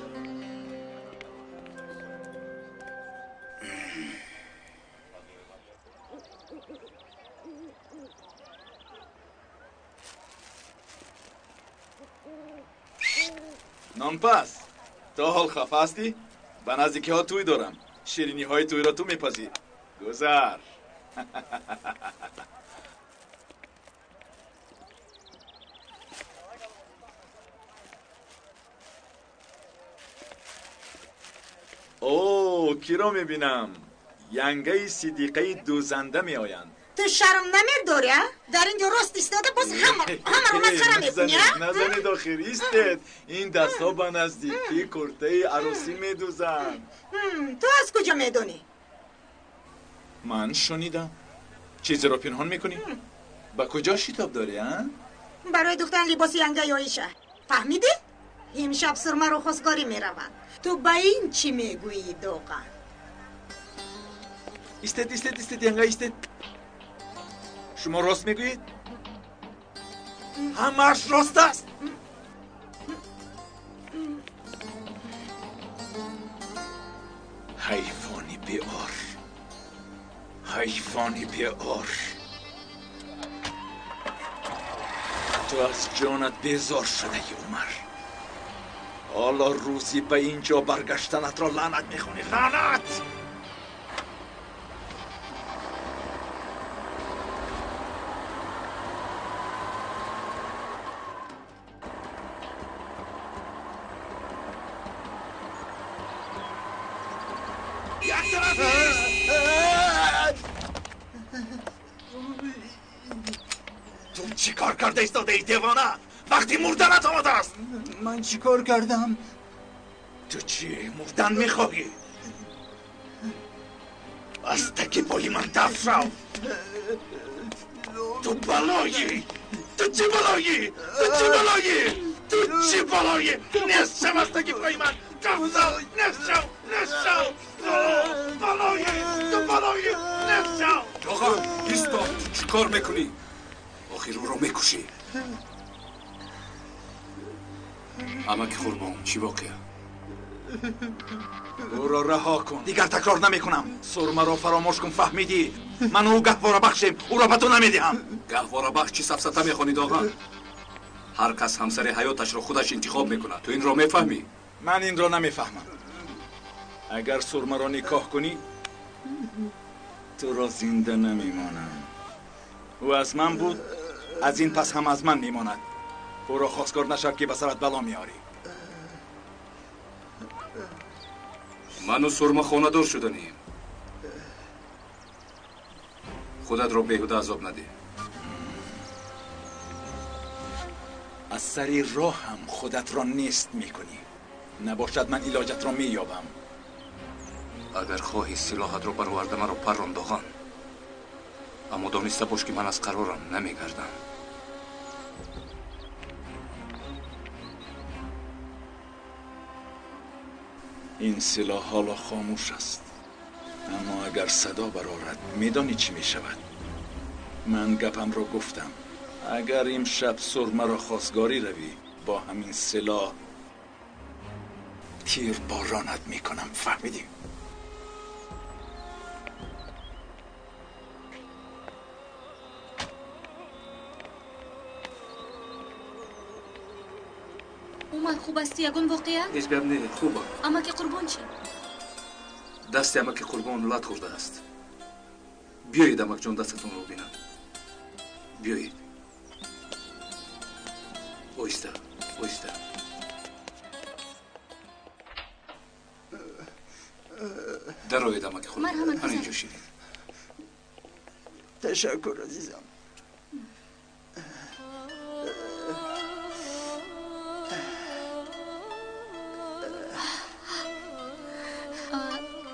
Нонпаз, то ҳол хафа ҳастӣ? Ба наздикиҳо тӯй дорам. Шириниҳои тӯйро ту мепазӣ. Гузар. О, киро мебинам? Янгаи Сидиқаи дӯзанда меоянд. Ту шарм намедорӣ, а? Дар ин ҷо рост истода боз ҳамаро масхара мекунӣ, а? Назанед, охир, истед. Ин дастҳо ба наздикӣ куртаи арӯсӣ медӯзанд. Ту аз куҷо медонӣ? Ман шунидам. Чизеро пинҳон мекунӣ? Ба куҷо шитоб дорӣ, а? Барои духтан либоси янгаи Оиша. Фаҳмидӣ? Имшаб сурмаро хостгорӣ мераванд. Ту ба ин чӣ мегӯӣ, Доған? Истед, истед, истед, янга, истед. Шумо рост мегӯед? Ҳамааш рост аст. Ҳайвони беор, ҳайвони беор, ту аз ҷонат безор шудаи, Умар. Ҳоло рӯзи ба ин ҷо баргаштанатро лаънат мехонӣ, лаънат! Як тараф ту чӣ кор карда истодаӣ, девона? Вақти мурданат омадааст. Ман чӣ кор кардам? Ту чӣ, мурдан мехоҳӣ? Аз таки пои ман дафт шав. Ту балоӣ, ту чӣ балоӣ, ту чӣ балоӣ, ту чӣ балоӣ! Нест шав аз таки пои ман, дафт шав, нест шав, нест шав! Балоӣ, ту балоӣ, нест шав! Доған, исто, ту чӣ кор мекунӣ? Охир ӯро мекушӣ. Амаки Қурбон, чӣ воқеа? Ӯро раҳо кун, дигар такрор намекунам. Сурмаро фаромӯш кун, фаҳмидӣ? Ман ӯ гаҳвора бахшем, ӯро ба ту намедиҳам. Гаҳворабахш чӣ сафсата мехонӣ, Доған? Ҳар кас ҳамсари ҳаёташро худаш интихоб мекунад. Ту инро мефаҳмӣ? Ман инро намефаҳмам. Агар сурмаро никоҳ кунӣ, туро зинда намемонам. Ӯ аз ман буд, аз ин пас ҳам аз ман мемонад. Ӯро хостгор нашав, ки ба сарат бало меорӣ. Ману Сурма хонадор шуданием. Худатро беҳуда азоб надиҳ. Аз сари роҳам худатро нест мекунӣ. Набошад, ман илоҷатро меёбам. Агар хоҳӣ, силоҳатро бароварда маро паррон, Доған. Аммо дониста бош, ки ман аз қарорам намегардам. Ин силоҳ ҳоло хомӯш аст. Аммо агар садо барорад, медонӣ чӣ мешавад? Ман гапамро гуфтам. Агар имшаб Сурмаро хостгорӣ равӣ, бо ҳамин силоҳ тирборонат мекунам. Фаҳмидӣ? Умар, хуб астӣ? Ягон воқеа? Ҳеҷ гап не, хубам. Амаки Қурбон чӣ? Дасти амаки Қурбон лат хӯрдааст. Биёед, амакҷон, дастатонро бинам. Биёед. Оҳиста, оҳиста. Дароед, амаки Қурбон. Марҳамат, ҳана инҷо шинед. Ташаккур, азизам.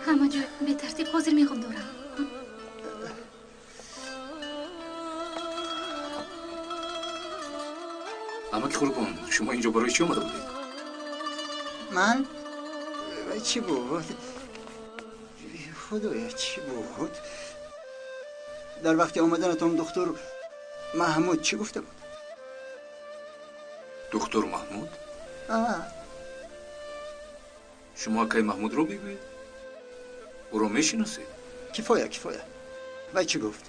Ҳама ҷой бетартиб, ҳозир мехом дорам. Амаки Қурбон, шумо инҷо барои чӣ омада будед? Ман? Чӣ буд? Худоя, чӣ буд? Дар вақти омаданатон духтур Маҳмуд чӣ гуфта буд? Духтур Маҳмуд? Шумо акаи Маҳмудро мегӯед? Ӯро мешиносед? Кифоя, кифоя. Вай чӣ гуфт?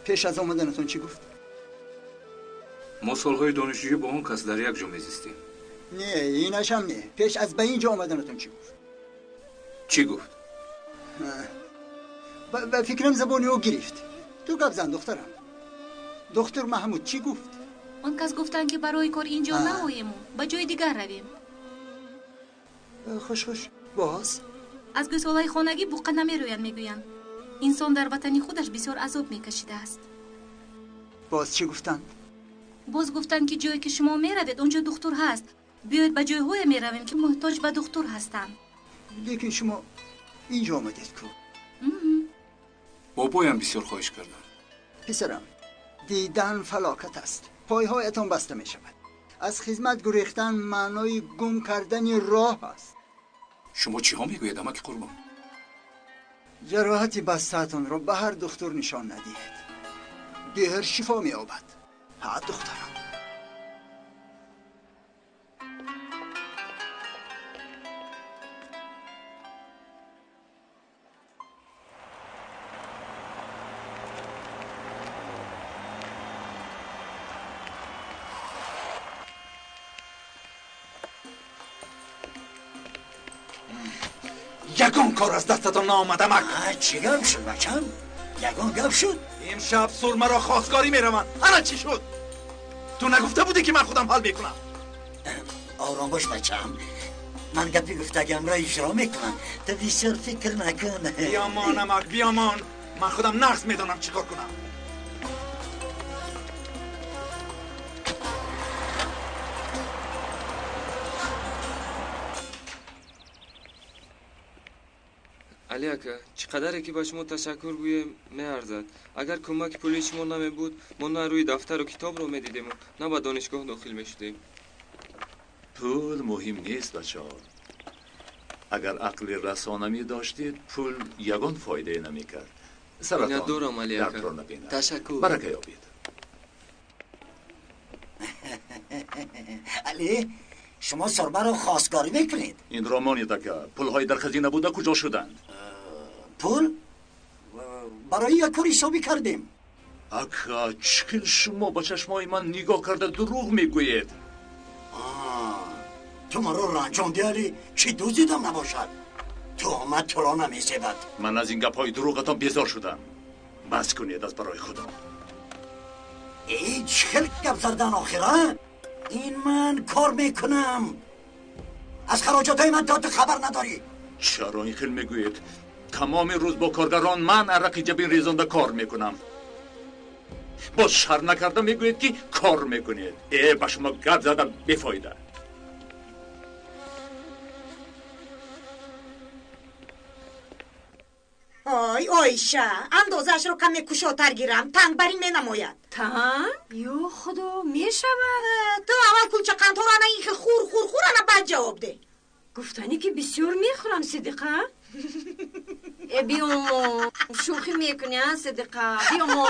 Пеш аз омаданатон чӣ гуфт? Мо солҳои донишҷӯӣ бо он кас дар як ҷо мезистем. Не, инашам не. Пеш аз ба ин ҷо омаданатон чӣ гуфт? Чӣ гуфт? Ба фикрам забони ӯ гирифт. Ту гап зан, духтарам. Духтур Маҳмуд чӣ гуфт? Он кас гуфтанд, ки барои кор ин ҷо наоему, ба ҷои дигар равем. Хуш, хуш. Боз? Аз гӯсолаи хонагӣ буққа намерӯянд, мегӯянд. Инсон дар ватани худаш бисёр азоб мекашидааст. Боз чӣ гуфтанд? Боз гуфтанд, ки ҷое ки шумо меравед, он ҷо духтур ҳаст. Биёед ба ҷойҳое меравем, ки муҳтоҷ ба духтур ҳастанд. Лекин шумо ин ҷо омадед ку? Бобоям бисёр хоҳиш карданд. Писарам, дидан фалокат аст. Пойҳоятон баста мешавад. Аз хизмат гурехтан маънои гум кардани роҳ аст. Шумо чиҳо мегӯед, амаки Қурбон? Ҷароҳати бастаатонро ба ҳар духтур нишон надиҳед. Беҳр шифо меёбад. Ҳа, духтарам. Ягон кор аз дастатон наомад, амак. Чӣ гап шуд, бачам? Ягон гап шуд? Имшаб Сурмаро хостгорӣ мераванд. Ана чӣ шуд? Ту нагуфта будӣ, ки ман худам ҳал мекунам? Ором бош, бачам. Ман гапи гуфтагиамро иҷро мекунам. Ту бисёр фикр накун. Биёмон, амак, биёмон. Ман худам нағз медонам чӣ кор кунам. Али ака, чӣ қадаре ки ба шумо ташаккур гӯем, меарзад. Агар кӯмаки пулии шумо намебуд, мо на рӯи дафтару китобро медидему, на ба донишгоҳ дохил мешудем. Пул муҳим нест, бачаҳо. Агар ақли расона медоштед, пул ягон фоидае намекард. Саратон дардро набинад. Ташаккур. Барака ёбед. Али, шумо Сурмаро хостгорӣ мекунед? Инро монед, ака. Пулҳои дар хазина буда куҷо шуданд? Пул барои як кор ҳисобӣ кардем. Ака, чӣ хел шумо ба чашмои ман нигоҳ карда дурӯғ мегӯед? Ту маро ранҷондӣ, Али. Чӣ дуздидам набошад? Туҳмат туро намезебад. Ман аз ин гапҳои дурӯғатон безор шудам. Бас кунед аз барои Худо. Э, чӣ хел гап задан охир, а? Ин ман кор мекунам. Аз хароҷотҳои ман то ту хабар надорӣ. Чаро ин хел мегӯед? Тамоми рӯз бо коргарон ман арақи ҷабин резонда кор мекунам. Боз шарм накарда мегӯед, ки кор мекунед. Э, ба шумо гап задам бефоида. Ой, Оиша, андозаашро каме кушодтар гирам, тангбарин менамояд. Танг? Ё Худо, мешавад? Ту аввал кулчақандҳоро ана ин хел хур, хур, хур, ана баъд ҷавоб деҳ. Гуфтанӣ, ки бисёр мехӯрам, Сидиқа. Биёмо, шӯхӣ мекунӣ, а Сидиқа? Биёмо.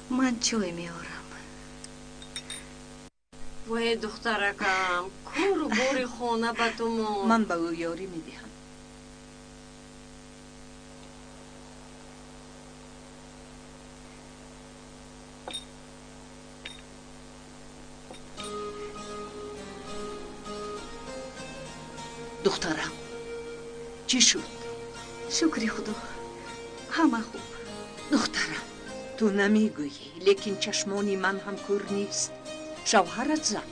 Ман чой меорам. Вой, духтаракам, кору бори хона ба ту монд. Ман ба ӯ ёрӣ медиҳам. Духтарам, чӣ шуд? Шукри Худо, ҳама хуб. Духтарам, ту намегӯӣ, лекин чашмони ман ҳам кӯр нест. Шавҳарат зад.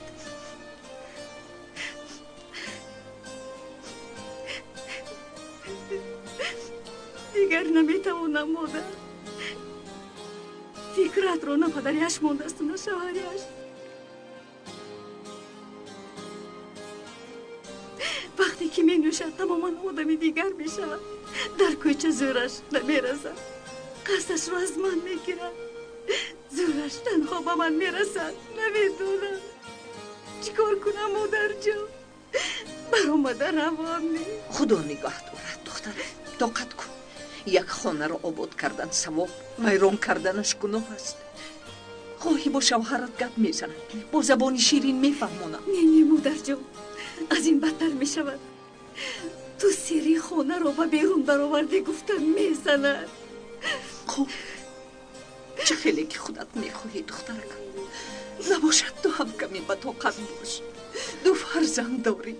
Дигар наметавонам, модар. Фикратро на падаряш мондасту, на шавҳаряш. Вақте ки менӯшад, тамоман одами дигар мешавад. Дар кӯча зӯраш намерасад. Қасдашро аз ман мегирад. Зӯраш танҳо ба ман мерасад. Намедонам чӣ кор кунам, модарҷон. Баромада равам не. Худо нигоҳ дорад, духтарам. Тоқат кун. Як хонаро обод кардан савоб, вайрон карданаш гуноҳ аст. Хоҳӣ бо шавҳарат гап мезанам, бо забони ширин мефаҳмонам. Не, не, модарҷон, аз ин бадтар мешавад. Ту сирри хонаро ба берун баровардӣ гуфта мезанад. Хуб, чӣ хеле ки худат мехоҳӣ, духтаракам. Набошад, ту ҳам каме ба тоқат бош. Ду фарзанд дорӣ.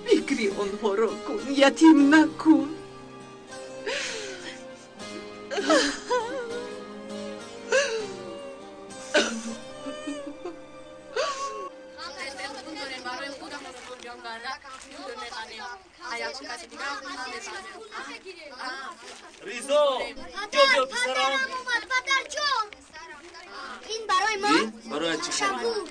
Фикри онҳоро кун, ятим накун. Ризо, биё писарам. Падарҷон, ин барои мо. Барои чӣ? Ташаккур.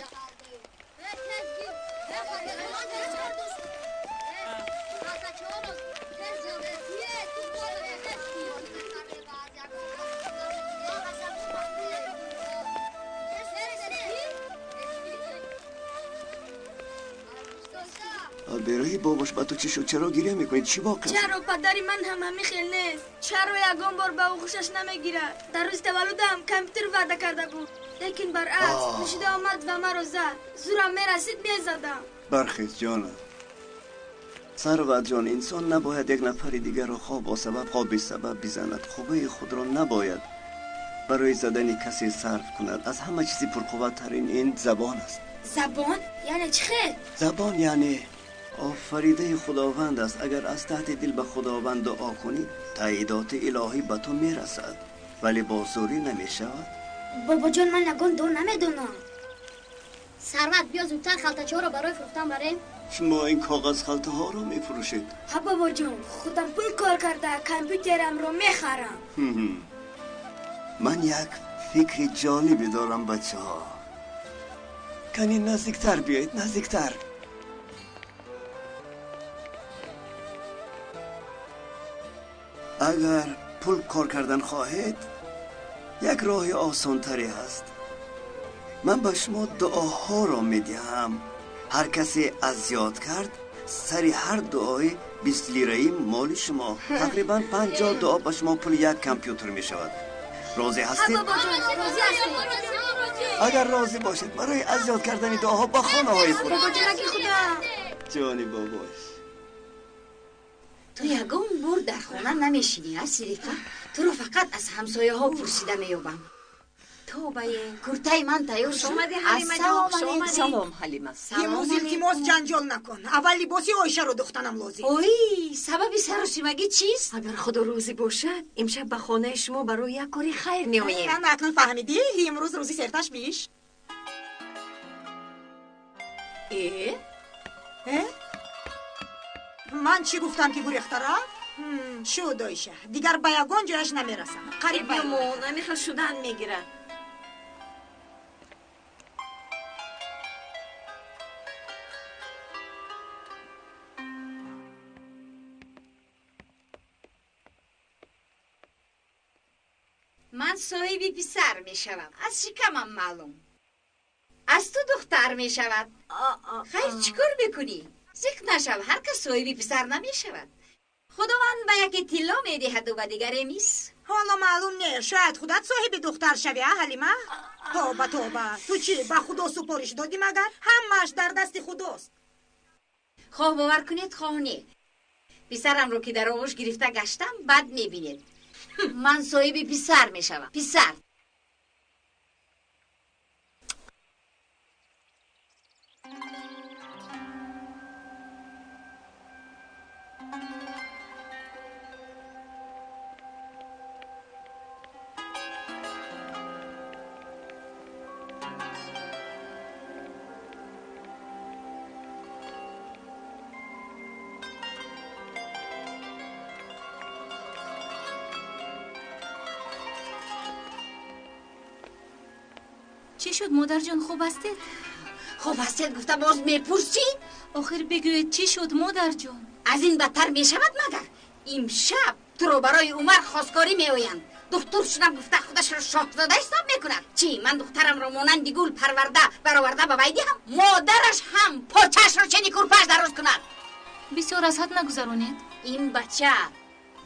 Бероҳи бобош ба ту чӣ шуд? Чаро гиря мекунӣ? Чӣ воқеа? Чаро падари ман ҳам ҳамин хел нест? Чаро ягон бор ба ӯ хушаш намегирад? Дар рӯзи таваллудам компютер ваъда карда буд, лекин баръакс нӯшида омад ва маро зад. Зӯрам мерасид, мезадам. Бархез, ҷонам. Сарват ҷон, инсон набояд як нафари дигарро хоҳ бо сабаб, хоҳ бесабаб бизанад. Қувваи худро набояд барои задани касе сарф кунад. Аз ҳама чизи пурқувваттарин ин забон аст. Забон яъне чӣ хел? Забон яъне офаридаи Худованд аст. Агар аз таҳти дил ба Худованд дуо кунӣ, таъйидоти илоҳӣ ба ту мерасад, вале бо зӯрӣ намешавад. Бобоҷон, ман ягон дуо намедонам. Сарват, биё зудтар халтачаҳоро барои фурӯхтан барем. Шумо ин коғаз халтаҳоро мефурӯшед? Ҳа, бобоҷон, худам пул кор карда компютерамро мехарам. Ман як фикри ҷолибе дорам, бачаҳо. Кани наздиктар биёед, наздиктар. Агар пул кор кардан хоҳед, як роҳи осонтаре ҳаст. Ман ба шумо дуоҳоро медиҳам. Ҳар касе аз ёд кард, сари ҳар дуои 20 лираи моли шумо. Тақрибан 50 дуо ба шумо пули як компютер мешавад. Розӣ ҳастед? Агар розӣ бошед, барои аз ёд кардани дуоҳо ба хонаҳои худ. Ҷони бобош. Ту ягон бор дар хона намешинӣ, а Сидиқа? Туро фақат аз ҳамсояҳо пурсида меёбам. Тобае, куртаи ман тайёр шуд. Салом, Ҳалима. Имрӯз илтимос ҷанҷол накун. Аввал либоси Оишаро духтанам лозим. Ой, сабаби саросимагӣ чист? Агар Худо розӣ бошад, имшаб ба хонаи шумо барои як кори хайр меоем. Ана акнун фаҳмидӣ, имрӯз рӯзи серташвиш. Э? Э? Ман чӣ гуфтам ки гурехта рафт? Шуд, Оиша. Дигар ба ягон ҷояш намерасам. Қариб бимон, ҳамин шудан мегирад. Ман соҳиби писар мешавам. Аз шикамам маълум. Аз ту духтар мешавад. Хайр, чӣ кор мекунӣ? Зиқ нашав, ҳар кас соҳиби писар намешавад. Худованд ба яке тилло медиҳаду ба дигаре мис. Ҳоло маълум не, шояд худат соҳиби духтар шавӣ, а Ҳалима? Тоба, тоба, ту чӣ, ба Худо супориш додӣ магар? Ҳамааш дар дасти Худост. Хоҳ бовар кунед, хоҳ не. Писарамро ки дар оғӯш гирифта гаштам, бад мебинед. Ман соҳиби писар мешавам. Писар. Чӣ шуд, модарҷон, хуб ҳастед? Хуб ҳастед гуфта боз мепурсӣ? Охир бигӯед, чӣ шуд, модарҷон? Аз ин бадтар мешавад магар? Имшаб туро барои Умар хостгорӣ меоянд. Духтур шудам гуфта худашро шоҳзода ҳисоб мекунад. Чӣ, ман духтарамро монанди гул парварда бароварда ба вай диҳам? Модараш ҳам почаашро чени курпааш дароз кунад. Бисёр аз ҳад нагузаронед. Ин бача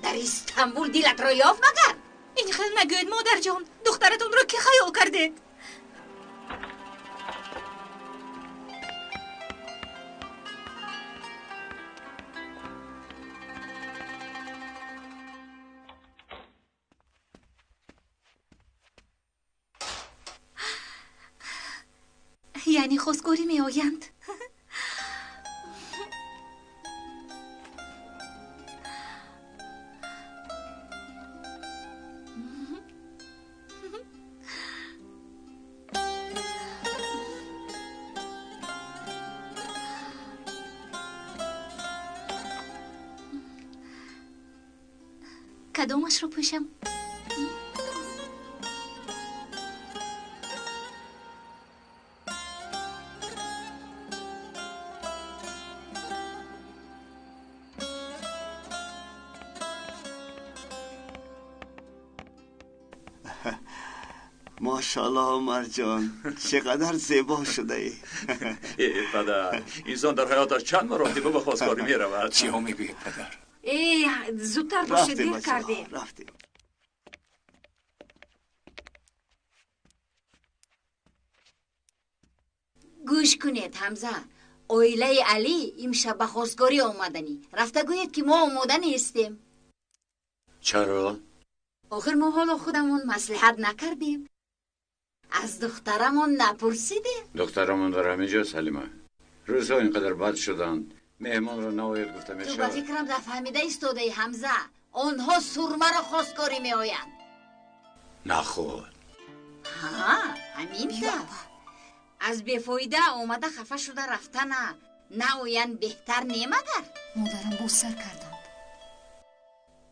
дар Истанбул дилатро ёфт магар? Ин хел нагӯед, модарҷон. Духтаратонро кӣ хаёл кардед? Яъне хостгорӣ меоянд. Кадомашро пӯшам? ماشاءالله عمر جان، چقدر زیبا شده ای. ای پدر، انسان در حیاتش چند مراتبه به خواستگاری می رود. چی ها میگوید پدر؟ ای زودتر باشه، دیر کردیم. رفتیم. گوش کنید حمزه، оилаи Алӣ имшаб ба хостгорӣ омаданӣ. Рафта гӯед ки мо омода нестем. Чаро? Охир мо ҳоло худамон маслиҳат накардем. Аз духтарамон напурсидем. Духтарамон дар ҳамин ҷост, Ҳалима. Рӯзҳо ин қадар бад шуданд. Меҳмонро наояд гуфта Ту ба мешавад. фикрам нафаҳмида истодаи, Ҳамза. Онҳо сурмаро хостгорӣ меоянд. Наход. Ҳа, ҳамин тавр. Аз бефоида омада хафа шуда рафтана наоянд беҳтар немагар? Модарам боз сар карданд.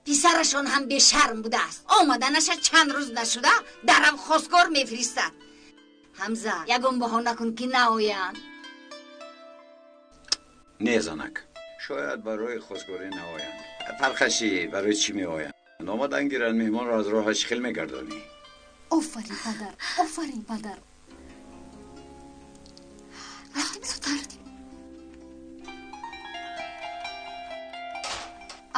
Писарашон ҳам бешарм будааст. Омаданаша чанд рӯз нашуда дарав хостгор мефиристад. Ҳамза, ягон баҳона кун ки наоянд. Не, занак. Шояд барои хостгорӣ наоянд. Фарқаш чи, барои чӣ меоянд? Омадан гиранд, меҳмонро аз роҳаш хел мегардонӣ. Офарин, падар, офарин, падар. Рафтем зудтар.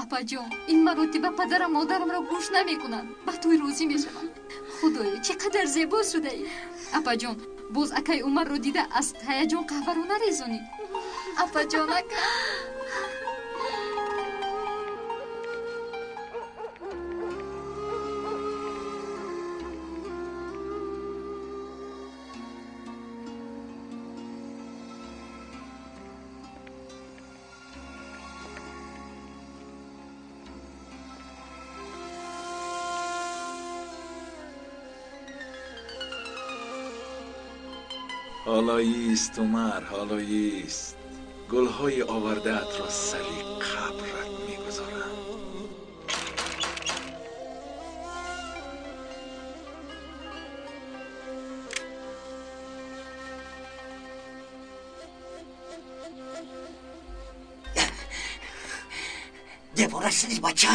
Апаҷон, ин маротиба падарам модарамро гӯш намекунанд. Ба тӯй розӣ мешаванд. Худоё, чӣ қадар зебо шудаӣ. Апаҷон, боз акаи Умарро дида аз ҳаяҷон қаҳваро нарезонӣ. Апаҷон, ака. ҳолоист Умар, ҳолоист. Гулҳои овардаатро сари қабрат мегузорам. Девора шуди, бача?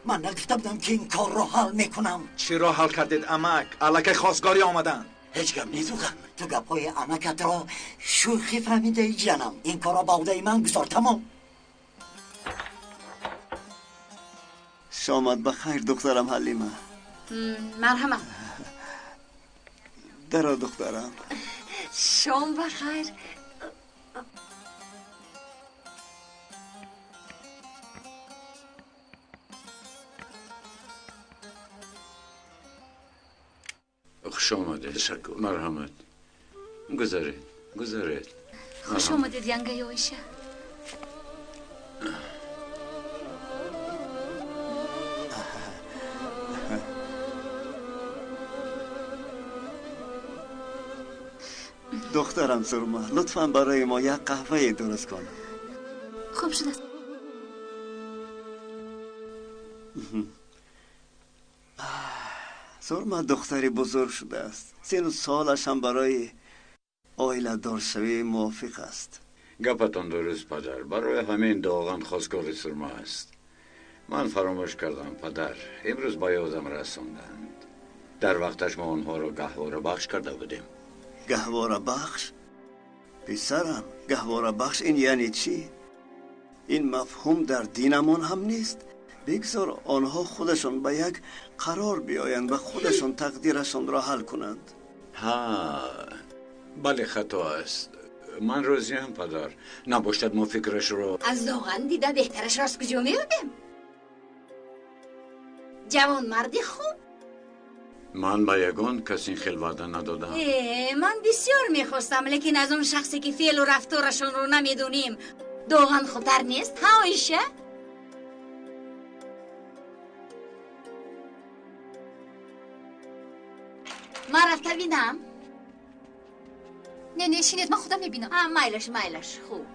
Ман нагуфта будам, ки ин корро ҳал мекунам. Чиро ҳал кардед, амак? Аллакай хостгорӣ омаданд. Ҳеҷ гап нест, Дуған. Ту гапҳои амакатро шӯхӣ фаҳмидаи, ҷанам. Ин корро ба уҳдаи ман гузор, тамом. Шомат ба хайр, духтарам Ҳалима. Марҳамат. Даро, духтарам. Шом ба хайр. Хуш омадед. Ташаккур. Марҳамат. Гузаред, гузаред. Хуш омадед, янгаи Оиша. Духтарам Сурма, лутфан барои мо як қаҳвае дуруст кун. Хуб шудааст. Сурма духтари бузург шудааст. Сину солаш ҳам барои оиладоршавӣ мувофиқ аст. Гапатон дуруст, падар. Барои ҳамин Доған хостгори Сурма аст. Ман фаромӯш кардам, падар. Имрӯз ба ёдам расонданд. Дар вақташ мо онҳоро гаҳвора бахш карда будем. Гаҳвора бахш? Писарам, гаҳвора бахш ин яъне чӣ? Ин мафҳум дар динамон ҳам нест. Бигзор онҳо худашон ба як қарор биёянд ва худашон тақдирашонро ҳал кунанд. Ҳа, бале, хато аст. Ман розиам, падар. Набошад мо фикрашро аз Доған дида беҳтарашро аз куҷо меёбем? Ҷавонмарди хуб. Ман ба ягон кас ин хел ваъда надодам. Ман бисёр мехостам, лекин аз он шахсе ки феълу рафторашонро намедонем, Доған хубтар нест, ҳа, Оиша? Ман рафта бинам. Не, не, шинед, ман худам мебинам. Майлаш, майлаш, хуб.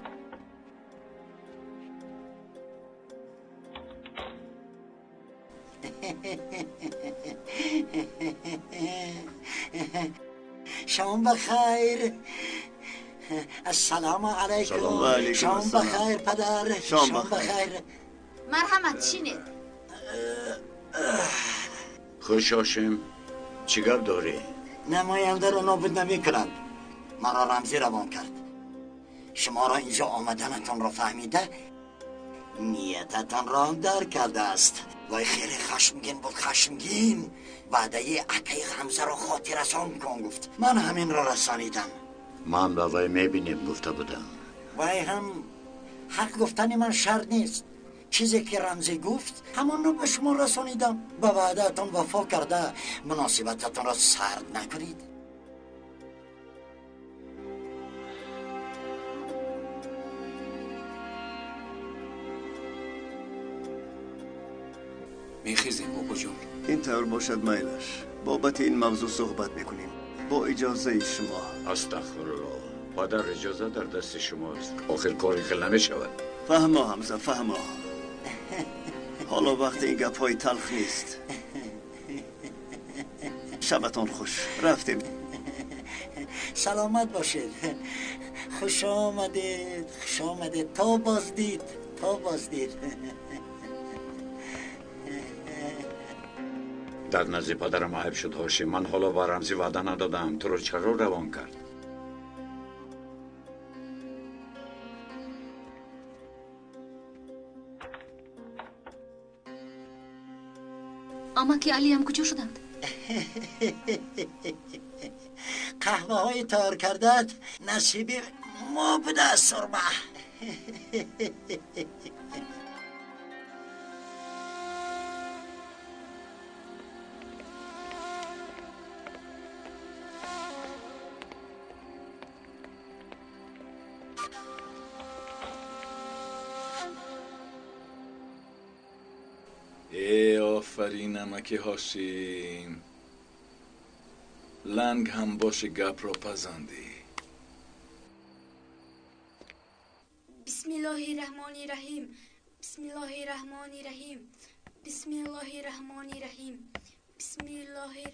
Шом ба хайр. Ассалому алайкум. Шом ба хайр, падар. Шом ба хайр. Марҳамат, шинед. Хуш, Ҳошим. Чӣ гап дорӣ? Намояндаро нобуд намекунанд. Маро Рамзӣ равон кард. Шуморо инҷо омаданатонро фаҳмида, ниятатонро ҳам дарк кардааст. Вай хеле хашмгин буд, хашмгин. Ваъдаи акаи Ҳамзаро хотиррасон кун гуфт. Ман ҳаминро расонидам. Ман ба вай мебинем гуфта будам. Вай ҳам ҳақ гуфтани ман шарт нест. Чизе ки Рамзӣ гуфт, ҳамонро ба шумо расонидам. Ба ваъдаатон вафо карда, муносибататонро сард накунед. Мехезем, бобоҷон. Ин тавр бошад, майлаш. Бобати ин мавзӯъ суҳбат мекунем. Бо иҷозаи шумо. Астағфируллоҳ. Падар, иҷоза дар дасти шумост. Охир кори хел намешавад. Фаҳмо, Ҳамза, фаҳмо. Ҳоло вақти ин гапҳои талх нест. Шабатон хуш. Рафтем. Саломат бошед. Хуш омадед, хуш омадед. То боздид, то боздид. Дар назди падарам айб шуд, Ҳошим. Ман ҳоло ба Рамзӣ ваъда надодаам. Туро чаро равон кард? Амаки Алиам куҷо шуданд? Қаҳваҳои тайёр кардаат насиби мо будааст, Сурма. Э, офарин, амаки Ҳошим. Ланг ҳам боши, гапро пазандӣ. Бисмиллоҳи раҳмони раҳим. Бисмиллоҳи раҳмони раҳим. Бисмиллоҳи раҳмони раҳим. Бисмиллоҳи.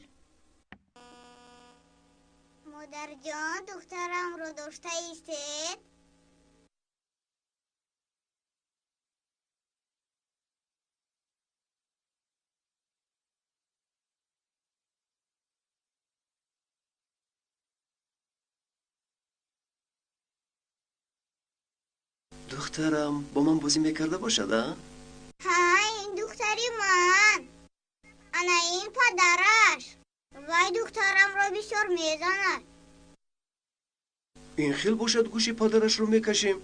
Модарҷон, духтарамро дошта истед. Духтарам бо ман бозӣ мекарда бошад, а? Ҳа, ин духтари ман. Ана ин падараш. Вай духтарамро бисёр мезанад. Ин хел бошад, гӯши падарашро мекашем.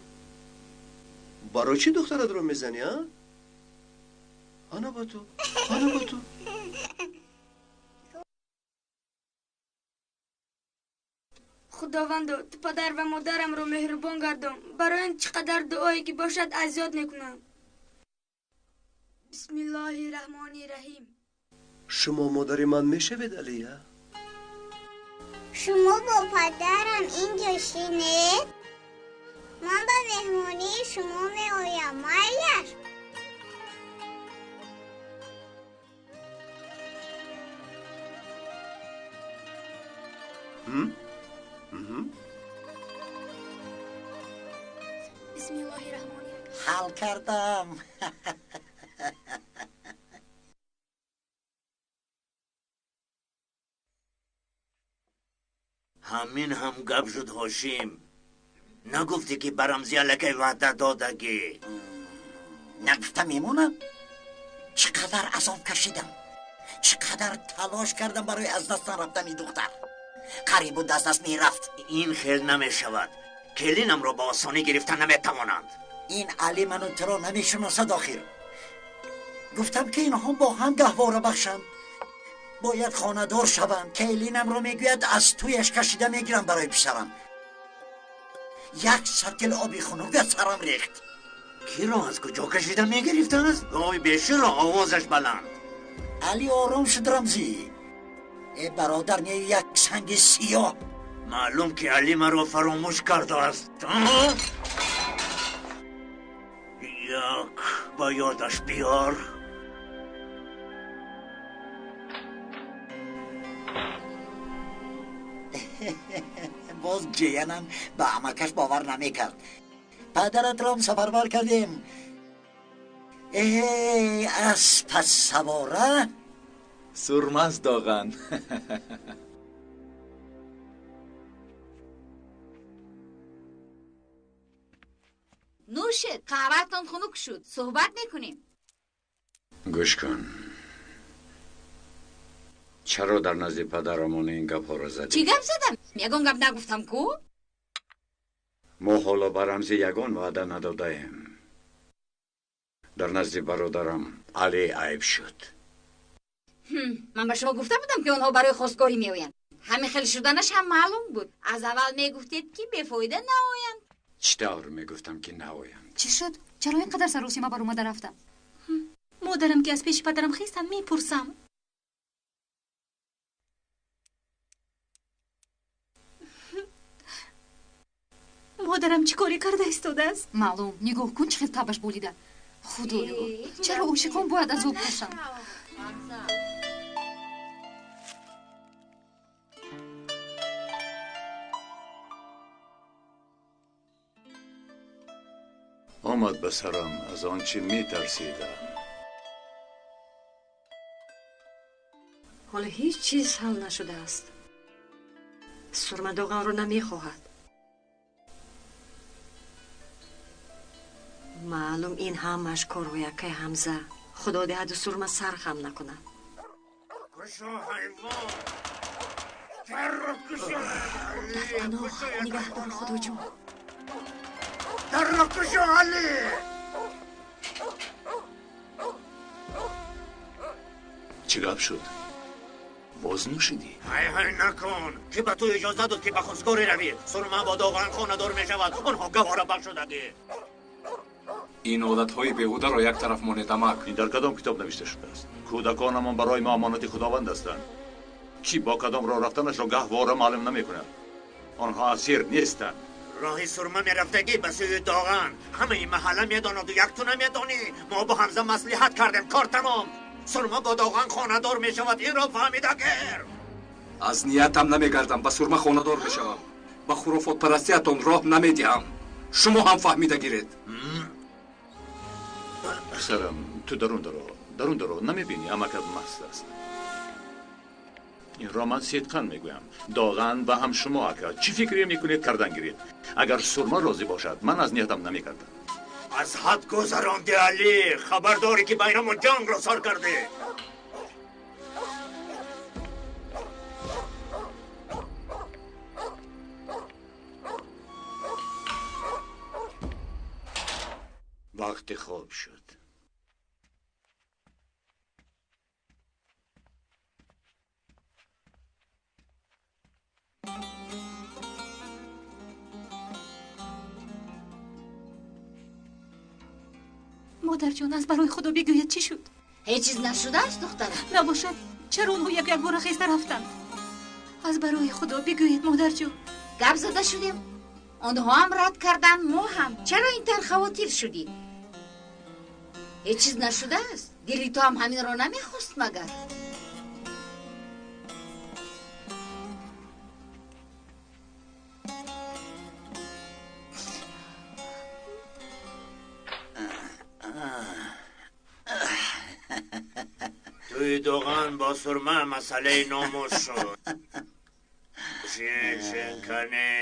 Барои чӣ духтаратро мезанӣ, а? Ана ба ту, ана ба ту. Худовандо, ту падар ва модарамро меҳрубон гардон. Барои ин чӣ қадар дуое ки бошад, аз ёд мекунам. Бисмиллоҳи раҳмони раҳим. Шумо модари ман мешавед, Алия? Шумо бо падарам инҷо шинед, ман ба меҳмонии шумо меоям, майлаш? Бисмиллоҳи раҳмони раҳим. Ҳал кардам. Ҳамин ҳам гап шуд, Ҳошим. Нагуфтӣ ки ба Рамзӣ аллакай ваъда додагӣ? Нагуфта мемонам. Чӣ қадар азоб кашидам, чӣ қадар талош кардам барои аз дастам рафтани духтар. Қариб буд аз даст мерафт. Ин хел намешавад. Келинамро ба осонӣ гирифта наметавонанд. Ин Али ману туро намешиносад охир. Гуфтам ки инҳо бо ҳам гаҳвора бахшанд, бояд хонадор шаванд. Келинамро мегӯяд аз туяш кашида мегирам барои писарам. Як сатил оби хунук аз сарам рехт. Киро аз куҷо кашида мегирифтааст? Гови беширо овозаш баланд. Али ором шуд, Рамзӣ. Э бародар, не як санги сиёҳ. Маълум ки Али маро фаромӯш кардааст. Як ба ёдаш биёр. Боз ҷиянам ба амакаш бовар намекард. Падаратро ҳам сафарбар кардем. Э, аз пас савора Сурмаст доған. Нӯшед, қаҳваатон хунук шуд. Суҳбат мекунем. Гӯш кун, чаро дар назди падарамон ин гапҳоро задӣ? Чӣ гап задам? Ягон гап нагуфтам ку? Мо ҳоло ба Рамзӣ ягон ваъда надодаем. Дар назди бародарам Али айб шуд. Ман ба шумо гуфта будам, ки онҳо барои хостгорӣ меоянд. Ҳамин хел шуданаш ҳам маълум буд. Аз аввал мегуфтед, ки бефоида наоянд. Чӣ тавр мегуфтам, ки наоянд? Чӣ шуд? Чаро ин қадар саросима баромада рафта? Модарам ки аз пеши падарам хестам, мепурсам. Модарам чӣ коре карда истодааст? Маълум, нигоҳ кун, чӣ хел табаш болида. Худоё, чаро ошиқон бояд азоб кашанд? Омад ба сарам аз он чӣ метарсидам. Ҳоло ҳеҷ чиз ҳал нашудааст. Сурма Доғанро намехоҳад. Маълум ин ҳамааш корҳои акаи Ҳамза. Худо диҳаду Сурма сар хам накунад. Кушо, ҳайвон! Дарро кушо! Дар паноҳ нигаҳдор, Худоҷон. Дарро кушо, Али! Чӣ гап шуд? Боз нӯшидӣ? Ҳай ҳай накун! Ки ба ту иҷоза дод, ки ба хостгорӣ равӣ? Сурма бо Доған хонадор мешавад. Онҳо гаҳвора бахшудагӣ. Ин одатҳои беҳударо як тараф монед, амак. Ин дар кадом китоб навишта шудааст? Кӯдаконамон барои мо амонати Худованд ҳастанд. Кӣ бо кадом роҳ рафтанашро гаҳвора маълум намекунад. Онҳо асир нестанд. Роҳи Сурма мерафтагӣ ба сӯи Доған. Ҳамаи маҳалла медонаду як ту намедонӣ. Мо бо Ҳамза маслиҳат кардем, кор тамом. Сурма бо Доған хонадор мешавад, инро фаҳмида гир. Аз ниятам намегардам, ба Сурма хонадор мешавам. Ба хурофотпарастиятон роҳ намедиҳам. Шумо ҳам фаҳмида гиред. Писарам, ту дарун даро, дарун даро, намебинӣ амакат маст аст. Инро ман сидқан мегӯям. Доған ва ҳам шумо ака чӣ фикре мекунед, кардан гиред. Агар Сурма розӣ бошад, ман аз ниятам намекардам. Аз ҳад гузаронди, Алӣ. Хабардорӣ ки байнамон ҷангро сар кардӣ. Вақти хоб шуд. Модарҷон, аз барои Худо бигӯяд, чӣ шуд? Ҳеҷ чиз нашудааст, духтарам. Набошад, чаро онҳо як якбора хеста рафтанд? Аз барои Худо бигӯед, модарҷон. Гап зада шудем. Онҳо ҳам рад карданд, мо ҳам. Чаро ин тавр хавотир шудӣ? Ҳеҷ чиз нашудааст. Дили ту ҳам ҳаминро намехост магар? Туи Доған бо Сурма масъалаи номус шуд. Шин шин кане.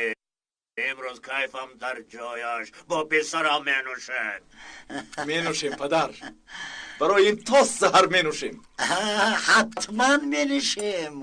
Имрӯз кайфам дар ҷояш, бо писарам менӯшем. Менӯшем, падар. Барои ин то саҳар менӯшем. Ҳатман менӯшем.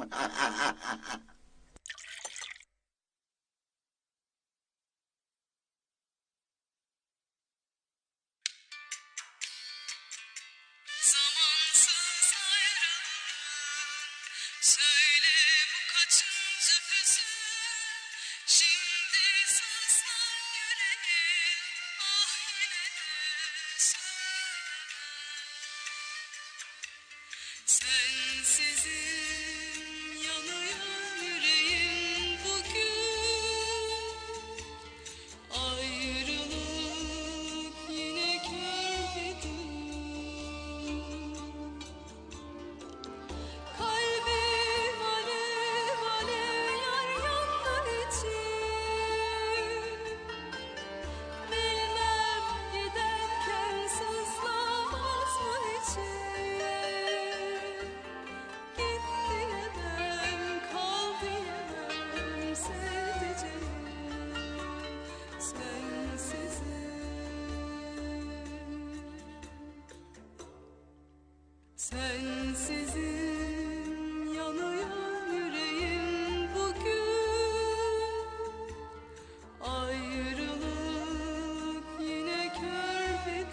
Sensizim yanıyor yüreğim bugün. Ayrılık yine kör bir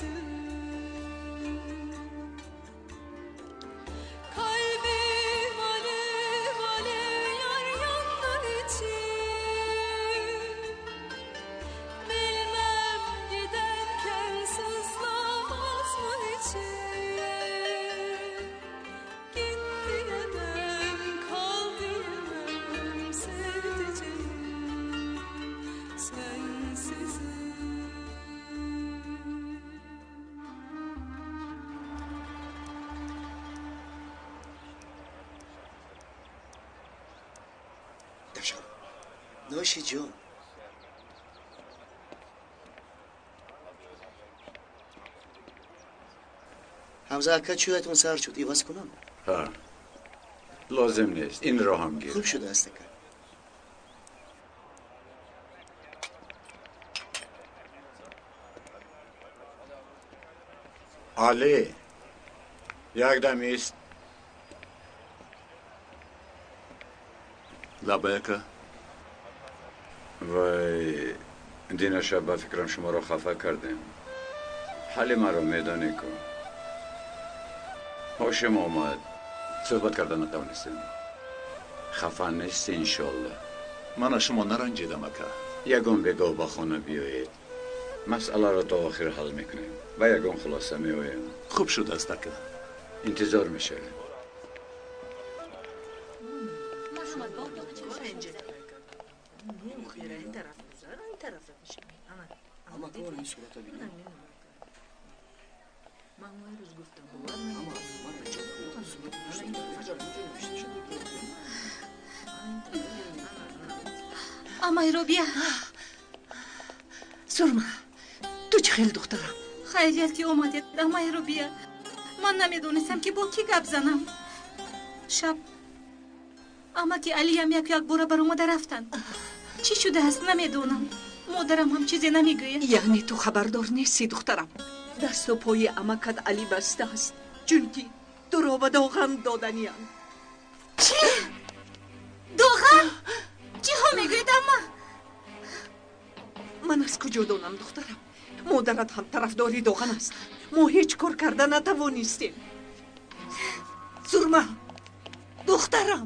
Kalbim alev alev yar yandı içim. Bilmem giderken sızlamaz mı içim. Нӯши ҷон. Ҳамза ака, чӯятон сар шуд, иваз кунам? Ҳа, лозим нест, инро ҳам гир. Хуб шудааст, ака. Алӣ, якдам ист. Лабай, ака. Вай, дина шаб ба фикрам шуморо хафа кардем. Ҳалимаро медонӣ ку. Ҳошим омад, суҳбат карда натавонистем. Хафа нести, иншоалло. Ман аз шумо наранҷидам, ака. Ягон бегоҳ ба хона биёед. Масъаларо то охир ҳал мекунем. Ба ягон хулоса меоем. Хуб шудааст, ака. Интизор мешавем. Амай Робия. Сурма, ту чӣ хел, духтарам? Хайрият ки омадед, амай Робия. Ман намедонистам ки бо кӣ гап занам. Шаб амаки Алиям яку якбора баромада рафтанд. Чӣ шудааст, намедонам. Модарам ҳам чизе намегӯяд. Яъне ту хабардор нестӣ, духтарам? Дасту пои амакат Алӣ баста аст, чунки туро ба Доған доданианд. Чӣ? Доған? Чиҳо мегӯед, амма? Ман аз куҷо донам, духтарам? Модарат ҳам тарафдори Доған аст. Мо ҳеҷ кор карда натавонистем. Сурма, духтарам.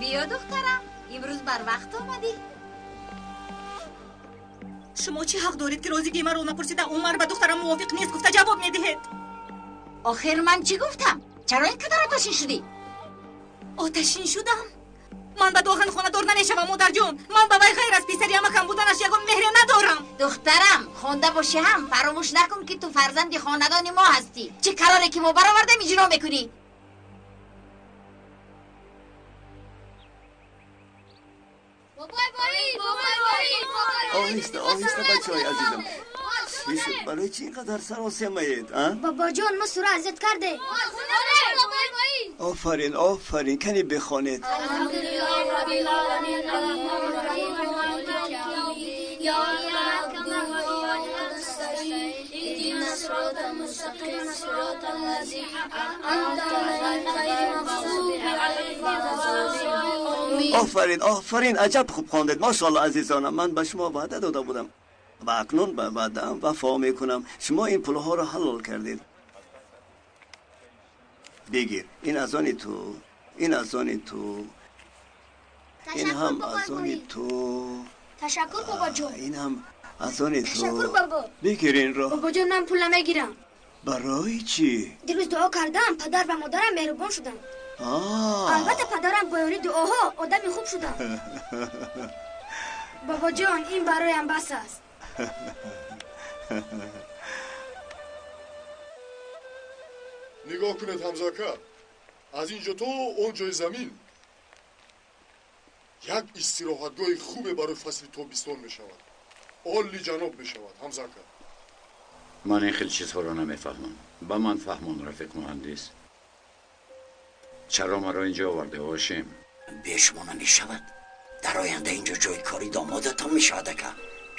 Биё, духтарам, имрӯз барвақт омадӣ. Шумо чӣ ҳақ доред, ки розигии маро напурсида Умар ба духтарам мувофиқ нест гуфта ҷавоб медиҳед? Охир ман чӣ гуфтам? Чаро ин қадар оташин шудӣ? Оташин шудам? Ман ба Доған хонадор намешавам, модарҷон. Ман ба вай ғайр аз писари амакам буданаш ягон меҳре надорам. Духтарам, хонда бошӣ ҳам фаромӯш накун, ки ту фарзанди хонадони мо ҳастӣ. Чӣ қароре ки мо баровардем, иҷро мекунӣ. Оҳиста, оҳиста, бачаҳои азизам. Чӣ шуд? Барои чӣ ин қадар саросемаед, а? Бобоҷон, мо сура азият кардем. Офарин, офарин, кани бихонед. Офарин, офарин, аҷаб хуб хондед. Машоалло, азизонам, ман ба шумо ваъда дода будам ва акнун ба ваъдаам вафо мекунам. Шумо ин пулҳоро ҳалол кардед. Бигир, ин аз они ту, ин аз они ту, ин ҳам аз они ту. Ташаккур, бобоҷон. Ин ҳам аз они ту. Ташаккур, бобо. Бигир инро. Бобоҷон, ман пул намегирам. Барои чӣ? Дирӯз дуо кардам, падар ва модарам меҳрубон шуданд. Албатта, падарам бо ёрии дуоҳо одами хуб шуданд. Бобоҷон, ин бароям бас аст. Нигоҳ кунед, Ҳамза ака, аз ин ҷо то он ҷои замин як истироҳатгоҳи хубе барои фасли тобистон мешавад. Олиҷаноб мешавад, Ҳамза ака. Ман ин хел чизҳоро намефаҳмам. Ба ман фаҳмон, рафиқ муҳандис. Чаро маро инҷо оварде, Ҳошим? Бе шумо намешавад. Дар оянда инҷо ҷои кори домодатон мешавад, ака.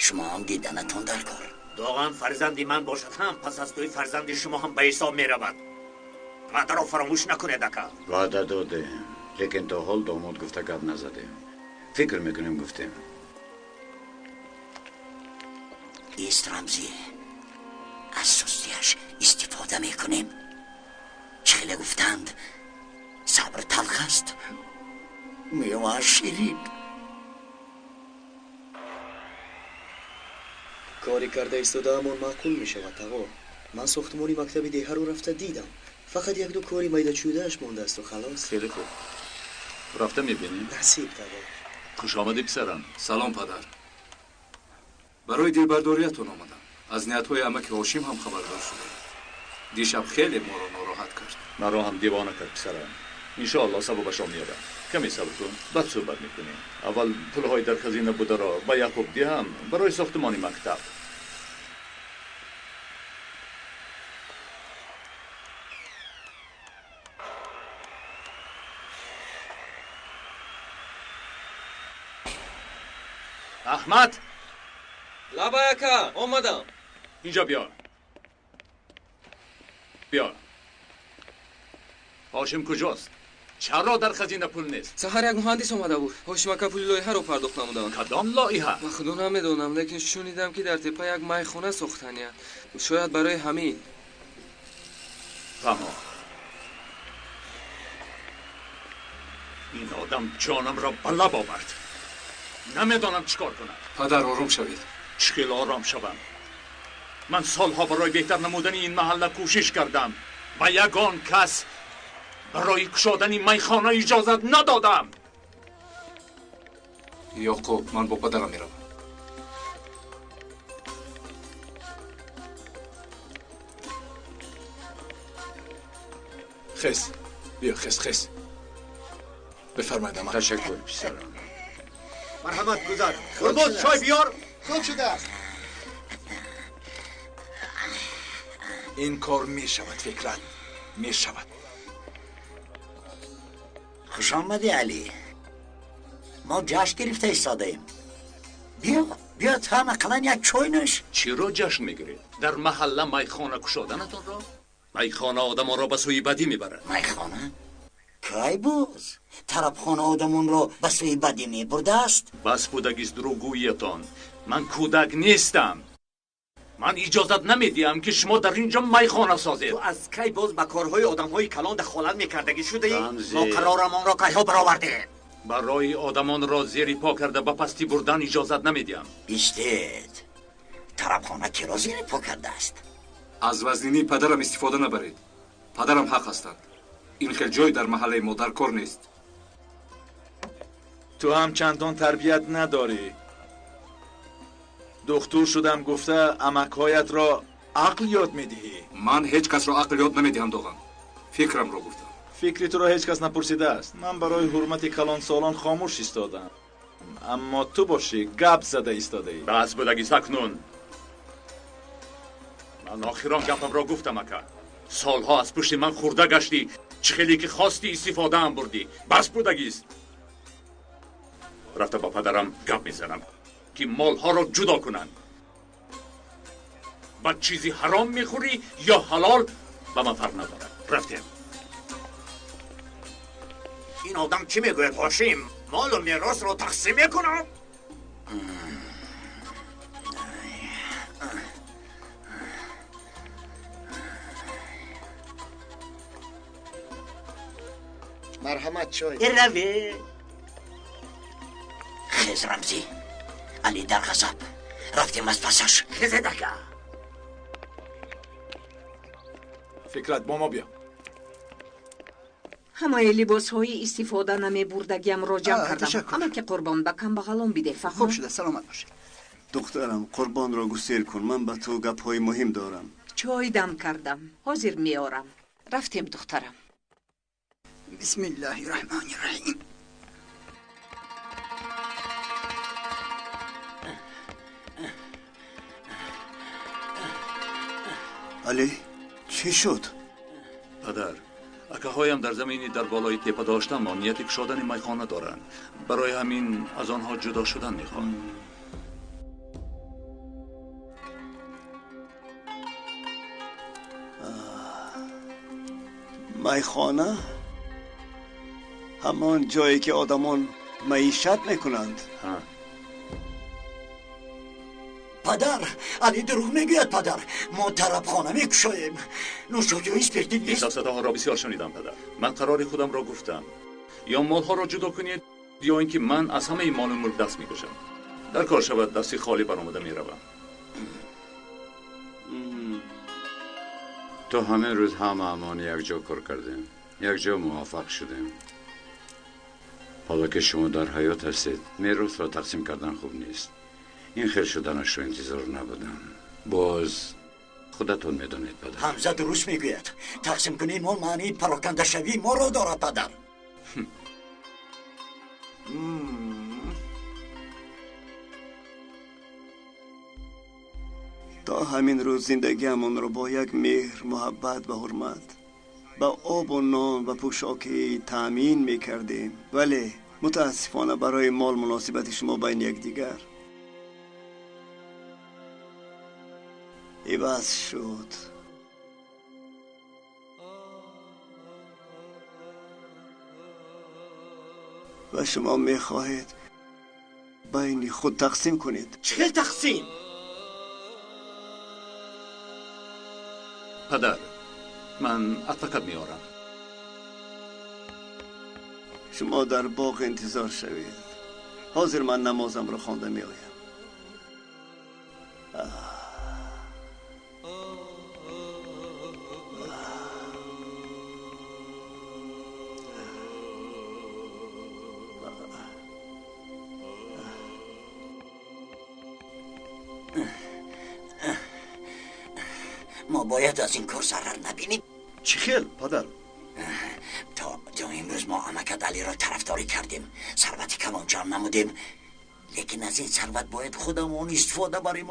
Шумо ҳам диданатон дар кор. Доған фарзанди ман бошад ҳам, пас аз тӯи фарзанди шумо ҳам ба ҳисоб меравад. Ваъдаро фаромӯш накунед, ака. Ваъда додем, лекин то ҳол домод гуфта гап назадем. Фикр мекунем, гуфтем. Ист, Рамзӣ, аз сустиаш истифода мекунем. Чӣ хеле гуфтанд, сабр талх аст, мевааш ширин. Кори карда истодаамон маъқул мешавад, тағо. Ман сохтмони мактаби деҳаро рафта дидам. Фақат якду кори майдачӯдааш мондаасту халос. Хеле хуб, рафта мебинем. Насиб, тағо. Хуш омадӣ, писарам. Салом, падар. Барои дилбардориятон омадам. Аз ниятҳои амаки Ҳошим ҳам хабардор шудем. Дишаб хеле моро нороҳат кард. Маро ҳам девона кард, писарам. Иншоалло сабабашро меёбам. Каме сабр кун, баъд суҳбат мекунем. Аввал пулҳои дар хазина бударо ба Яъқуб диҳам барои сохтмони мактаб. Аҳмад! Лабай, ака, омадам. Инҷо биё, биё. Ҳошим куҷост? Чаро дар хазина пул нест? Саҳар як муҳандис омада буд. Ҳошим ака пули лоиҳаро пардохт намуданд. Кадом лоиҳа? Ба худо намедонам, лекин шунидам, ки дар тепа як майхона сохтаниянд. Шояд барои ҳамин. Фаҳмо, ин одам ҷонамро ба лаб овард. Намедонам чӣ кор кунам. Падар, ором шавед. Чӣ хел ором шавам? Ман солҳо барои беҳтар намудани ин маҳалла кӯшиш кардам. Ба ягон кас барои кушодани майхона иҷозат надодам. Ёқуб, ман бо падарам меравам. Хес, биё, хес, хес. Бифармоед, амак. Ташаккур, писарам. Марҳамат, гузар. Қурбон, чой биёр. Хуб шудааст. Ин кор мешавад, Фикрат, мешавад. Хуш омадӣ, Алӣ. Мо ҷашн гирифта истодаем. Биё, биё, ту ҳам ақаллан як чой нӯш. Чиро ҷашн мегиред? Дар маҳалла майхона кушоданатонро? Майхона одамонро ба сӯи бадӣ мебарад. Майхона? Кай боз? Тарабхона одамонро ба сӯи бадӣ мебурдааст? Бас будагист дурӯғгӯиятон. Ман кӯдак нестам. Ман иҷозат намедиҳам, ки шумо дар ин ҷо майхона созед. Ту аз кай боз ба корҳои одамҳои калон дахолат мекардагӣ шудаӣ? Рамзӣ. Мо қарорамонро кайҳо баровардем. Барои одамонро зери по карда ба пастӣ бурдан иҷозат намедиҳам. Истед, тарабхона киро зери по кардааст? Аз вазнинии падарам истифода набаред. Падарам ҳақ ҳастанд. Ин хел ҷой дар маҳаллаи мо дар кор нест. Ту ҳам чандон тарбият надорӣ. Духтур шудам гуфта амакҳоятро ақл ёд медиҳӣ. Ман ҳеҷ касро ақл ёд намедиҳам, Доған. Фикрамро гуфтам. Фикри туро ҳеҷ кас напурсидааст. Ман барои ҳурмати калонсолон хомӯш истодам, аммо ту бошӣ гап зада истодаӣ. Бас будагист акнун. Ман охирон гапамро гуфтам, ака. Солҳо аз пушти ман хӯрда гаштӣ, чӣ хеле ки хостӣ истифодаам бурдӣ. Бас будагист. Рафта ба падарам гап мезанам, ки молҳоро ҷудо кунанд. Ба чизи ҳаром мехӯрӣ ё ҳалол, ба ман фарқ надорад. Рафтем. Ин одам чӣ мегӯяд, Ҳошим? Молу меросро тақсим мекунад? Марҳамат, чой. Раве. Хез, Рамзӣ. Алӣ дар ғазаб. Рафтем аз пасаш. Хезед, ака. Фикрат, бо мо биё. Ҳамаи либосҳои истифода намебурдагиамро ҷамъ кардам. Ташаккур. Амаки Қурбон, ба камбағалон бидеҳ, фаҳмо? Хуб шуда, саломат бошед. Духтарам, Қурбонро гусел кун. Ман ба ту гапҳои муҳим дорам. Чой дам кардам, ҳозир меорам. Рафтем, духтарам. Бисмиллаҳи раҳмони раҳим. Алӣ, чӣ шуд? Падар, акаҳоям дар замини дар болои тепа доштам нияти кушодани майхона доранд. Барои ҳамин аз онҳо ҷудо шудан мехоҳам. Майхона? Ҳамон ҷое ки одамон маишат мекунанд. Падар, Алӣ дурӯғ мегӯяд, падар. Мо тарабхона мекушоем. Нӯшокиҳои спиртӣ Ин нест. сафсатаҳоро бисёр шунидам, падар. Ман қарори худамро гуфтам. Ё молҳоро ҷудо кунед, ё ин ки ман аз ҳамаи молу мулк даст мекушам. Дар кор шавад, дасти холӣ баромада меравам. То ҳамин рӯз ҳамаамон якҷо кор кардем, якҷо муваффақ шудем. Ҳоло ки шумо дар ҳаёт ҳастед, меросро тақсим кардан хуб нест. Ин хел шуданашро интизор набудам. Боз худатон медонед, падар. Ҳамза дуруст мегӯяд. Тақсим кунии мол маънии парокандашавии моро дорад, падар. То ҳамин рӯз зиндагиамонро бо як меҳр, муҳаббат ва ҳурмат ба обу нон ва пӯшокӣ таъмин мекардем, вале мутаассифона барои мол муносибати шумо байни якдигар иваз шуд. Ва шумо мехоҳед байни худ тақсим кунед. Чӣ хел тақсим? Падар, ман адвокат меорам. Шумо дар боғ интизор шавед. Ҳозир ман намозамро хонда меоям. Мо бояд аз ин кор зарар набинем. Чӣ хел, падар? То имрӯз мо амакат Алиро тарафдорӣ кардем, сарвати калон ҷамъ намудем, лекин аз ин сарват бояд худамон истифода барем.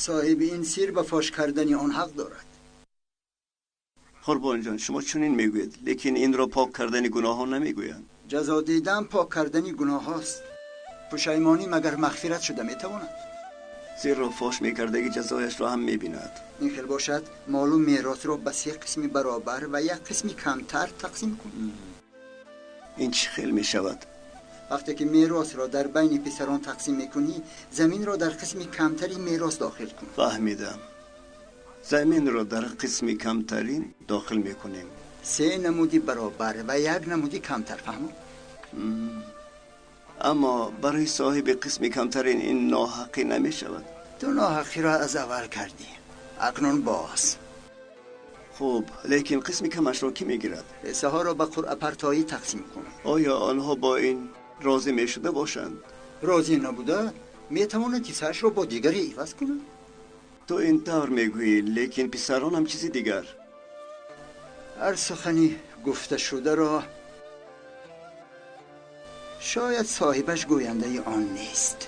Соҳиби ин сир ба фош кардани он ҳақ дорад. Қурбон ҷон, шумо чунин мегӯед, лекин инро пок кардани гуноҳон намегӯянд. Ҷазо дидан пок кардани гуноҳҳост. Пушаймонӣ магар мағфират шуда метавонад? Зеро фош мекардагӣ ҷазояшро ҳам мебинад. Ин хел бошад, молу меросро ба се қисми баробар ва як қисми камтар тақсим кун. Ин чӣ хел мешавад? Вақте ки меросро дар байни писарон тақсим мекунӣ, заминро дар қисми камтари мерос дохил кун. Фаҳмидам. Заминро дар қисми камтарин дохил мекунем. Се намуди баробар ва як намуди камтар, фаҳмод? Аммо барои соҳиби қисми камтарин ин ноҳаққӣ намешавад. Ту ноҳаққиро аз аввал кардӣ, акнун боз. Хуб, лекин қисми камашро кӣ мегирад? Ҳиссаҳоро ба қуръапартоӣ тақсим кун. Оё онҳо бо ин розӣ мешуда бошанд? Розӣ набуда метавонад ҳиссаашро бо дигаре иваз кунад. Ту ин тавр мегӯӣ, лекин писаронам чизи дигар. Ҳар сухани гуфташударо шояд соҳибаш гӯяндаи он нест.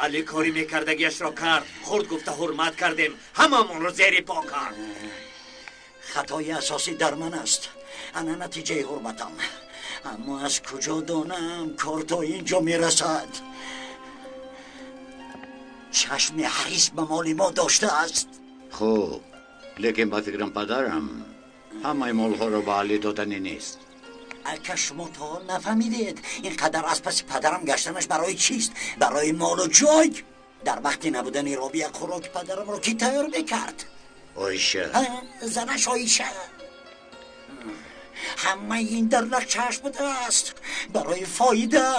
Али кори мекардагиашро кард. Хурд гуфта ҳурмат кардем, ҳамамонро зери по кард. Хатои асосӣ дар ман аст. Ана натиҷаи ҳурматам. Аммо аз куҷо донам кор то ин ҷо мерасад? Чашми ҳарис ба моли мо доштааст. Хуб, лекин ба фикрам падарам ҳамаи молҳоро ба Али доданӣ нест. Ака, шумо то ҳол нафаҳмидед, ин қадар аз паси падарам гаштанаш барои чист? Барои молу ҷой. Дар вақти набудани Робия хӯроки падарамро кӣ тайёр мекард? Оиша. Занаш Оиша. Ҳамаи ин дар нақшааш будааст барои фоида.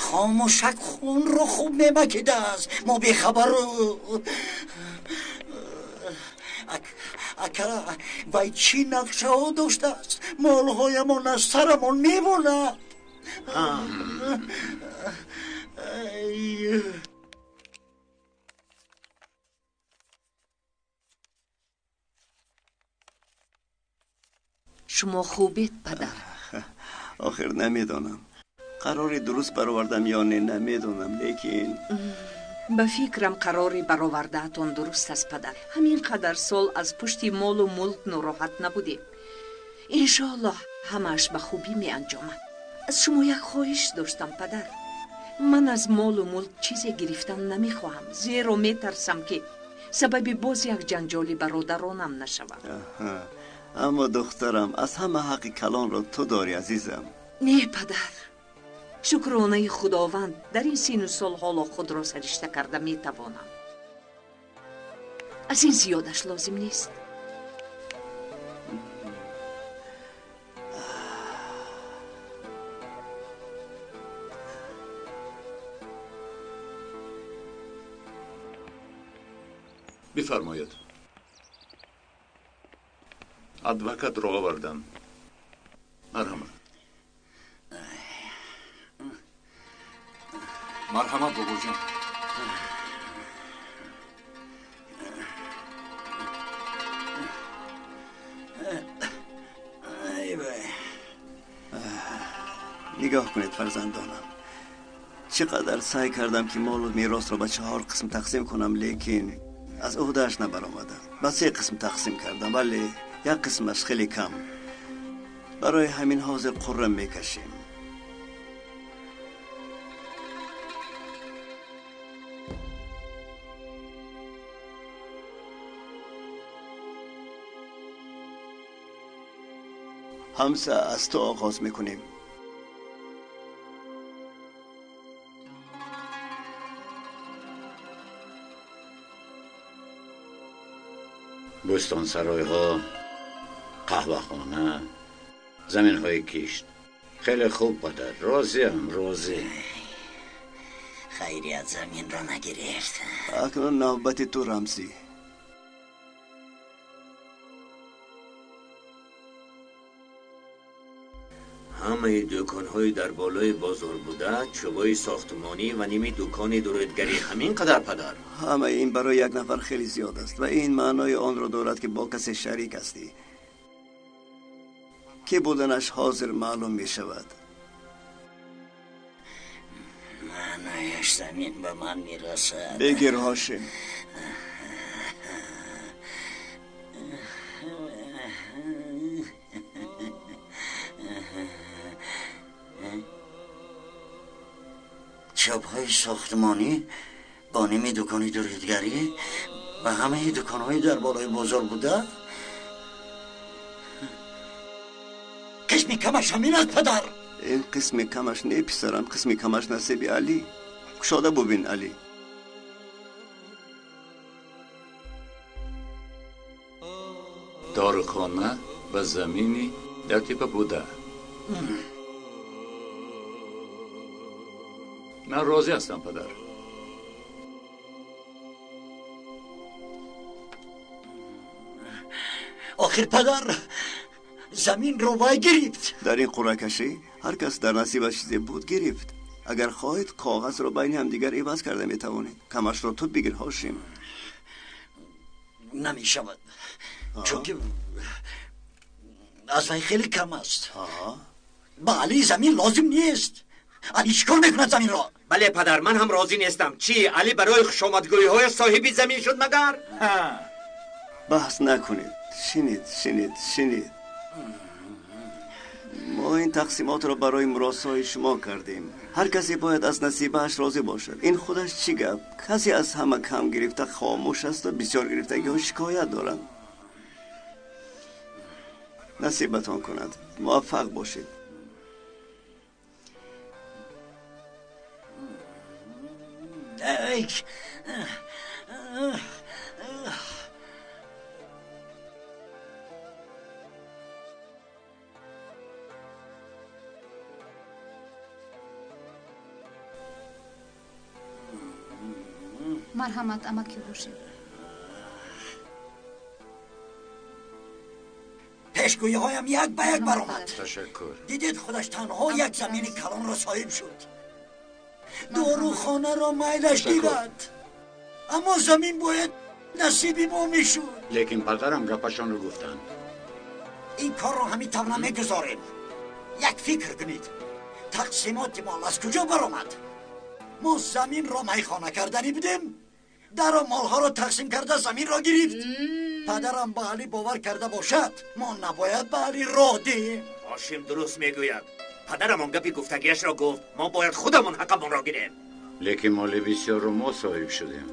Хомӯшак хунро хуб мемакидааст, мо бехабару. Ака, вай чӣ нақшаҳо доштааст? Молҳоямон аз сарамон мемонад. Шумо хубед, падар? Охир намедонам қарори дуруст баровардам ё не, намедонам, лекин ба фикрам қарори баровардаатон дуруст аст, падар. Ҳамин қадар сол аз пушти молу мулк нороҳат набудем. Иншоаллоҳ ҳамааш ба хубӣ меанҷомад. Аз шумо як хоҳиш доштам, падар. Ман аз молу мулк чизе гирифтан намехоҳам, зеро метарсам, ки сабаби боз як ҷанҷоли бародаронам нашавам. Аммо духтарам, аз ҳама ҳаққи калонро ту дорӣ, азизам. Не, падар, шукронаи Худованд, дар ин сину сол ҳоло худро саришта карда метавонам. Аз ин зиёдаш лозим нест. Бифармоед. Адвокатро овардам. Марҳамат. Марҳамат, бобоҷон. Нигоҳ кунед, фарзандонам, чӣ қадар саъй кардам, ки молу меросро ба чаҳор қисм тақсим кунам, лекин аз ӯҳдааш набаромадам. Ба се қисм тақсим кардам, вале як қисмаш хеле кам. Барои ҳамин ҳозир қурра мекашем. Ҳамса, аз ту оғоз мекунем. Бӯстонсаройҳо, қаҳвахона, заминҳои кишт. Хеле хуб, падар, розиам, розӣ. Хайрият заминро нагирифт. Акнун навбати ту, Рамзӣ. Ҳамаи дуконҳои дар болои бозор буда, чӯбои сохтмонӣ ва ними дукони дурудгарӣ. Ҳамин қадар, падар. Ҳамаи ин барои як нафар хеле зиёд аст ва ин маънои онро дорад, ки бо касе шарик ҳастӣ, ки буданаш ҳозир маълум мешавад. Маънояш замин ба ман мерасад. Бигир, Ҳошим. чӯбҳои сохтмонӣ бо ними дукони дурудгарӣ ва ҳамаи дуконҳои дар болои бозор буда, қисми камаш ҳамин аст, падар. Ин қисми камаш не, писарам, қисми камаш насиби Алӣ. Кушода бубин, Алӣ. Дорухона ва замини дар тепа буда. Ман розӣ ҳастам, падар. Охир, падар, заминро вай гирифт. Дар ин қуръакашӣ ҳар кас дар насибаш чизе буд гирифт. Агар хоҳед, коғазро байни ҳамдигар иваз карда метавонед. Камашро ту бигир, Ҳошим. Намешавад, чунки аз вай хеле кам аст. Ба Али замин лозим нест. Али чӣ кор мекунад заминро? Бале, падар, ман ҳам розӣ нестам. Чӣ, Али барои хушомадгӯиҳояш соҳиби замин шуд магар? Баҳс накунед. Шинед, шинед, шинед. Мо ин тақсимотро барои муросои шумо кардем. Ҳар касе бояд аз насибааш розӣ бошад. Ин худаш чӣ гап? Касе аз ҳама кам гирифта хомӯш асту бисёр гирифтагиҳо шикоят доранд. Насибатон кунад, муваффақ бошед. Марҳамат, амаки Ҳошим. Пешгӯиҳоям як ба як баромад. Ташаккур. Дидед, худаш танҳо як замини калонро соҳиб шуд. Дорухонаро майлаш гирад, аммо замин бояд насиби мо мешуд. Лекин падарам гапашонро гуфтанд. Ин корро ҳамин тавр намегузорем. Як фикр кунед, тақсимоти мол аз куҷо баромад? Мо заминро майхона карданӣ будем, даро молҳоро тақсим карда заминро гирифт. Падарам ба Али бовар карда бошад, мо набояд ба Али роҳ диҳем. Ҳошим дуруст мегӯяд. Падарамон гапи гуфтагиашро гуфт, мо бояд худамон ҳаққамонро гирем. Лекин моли бисёрро мо соҳиб шудем.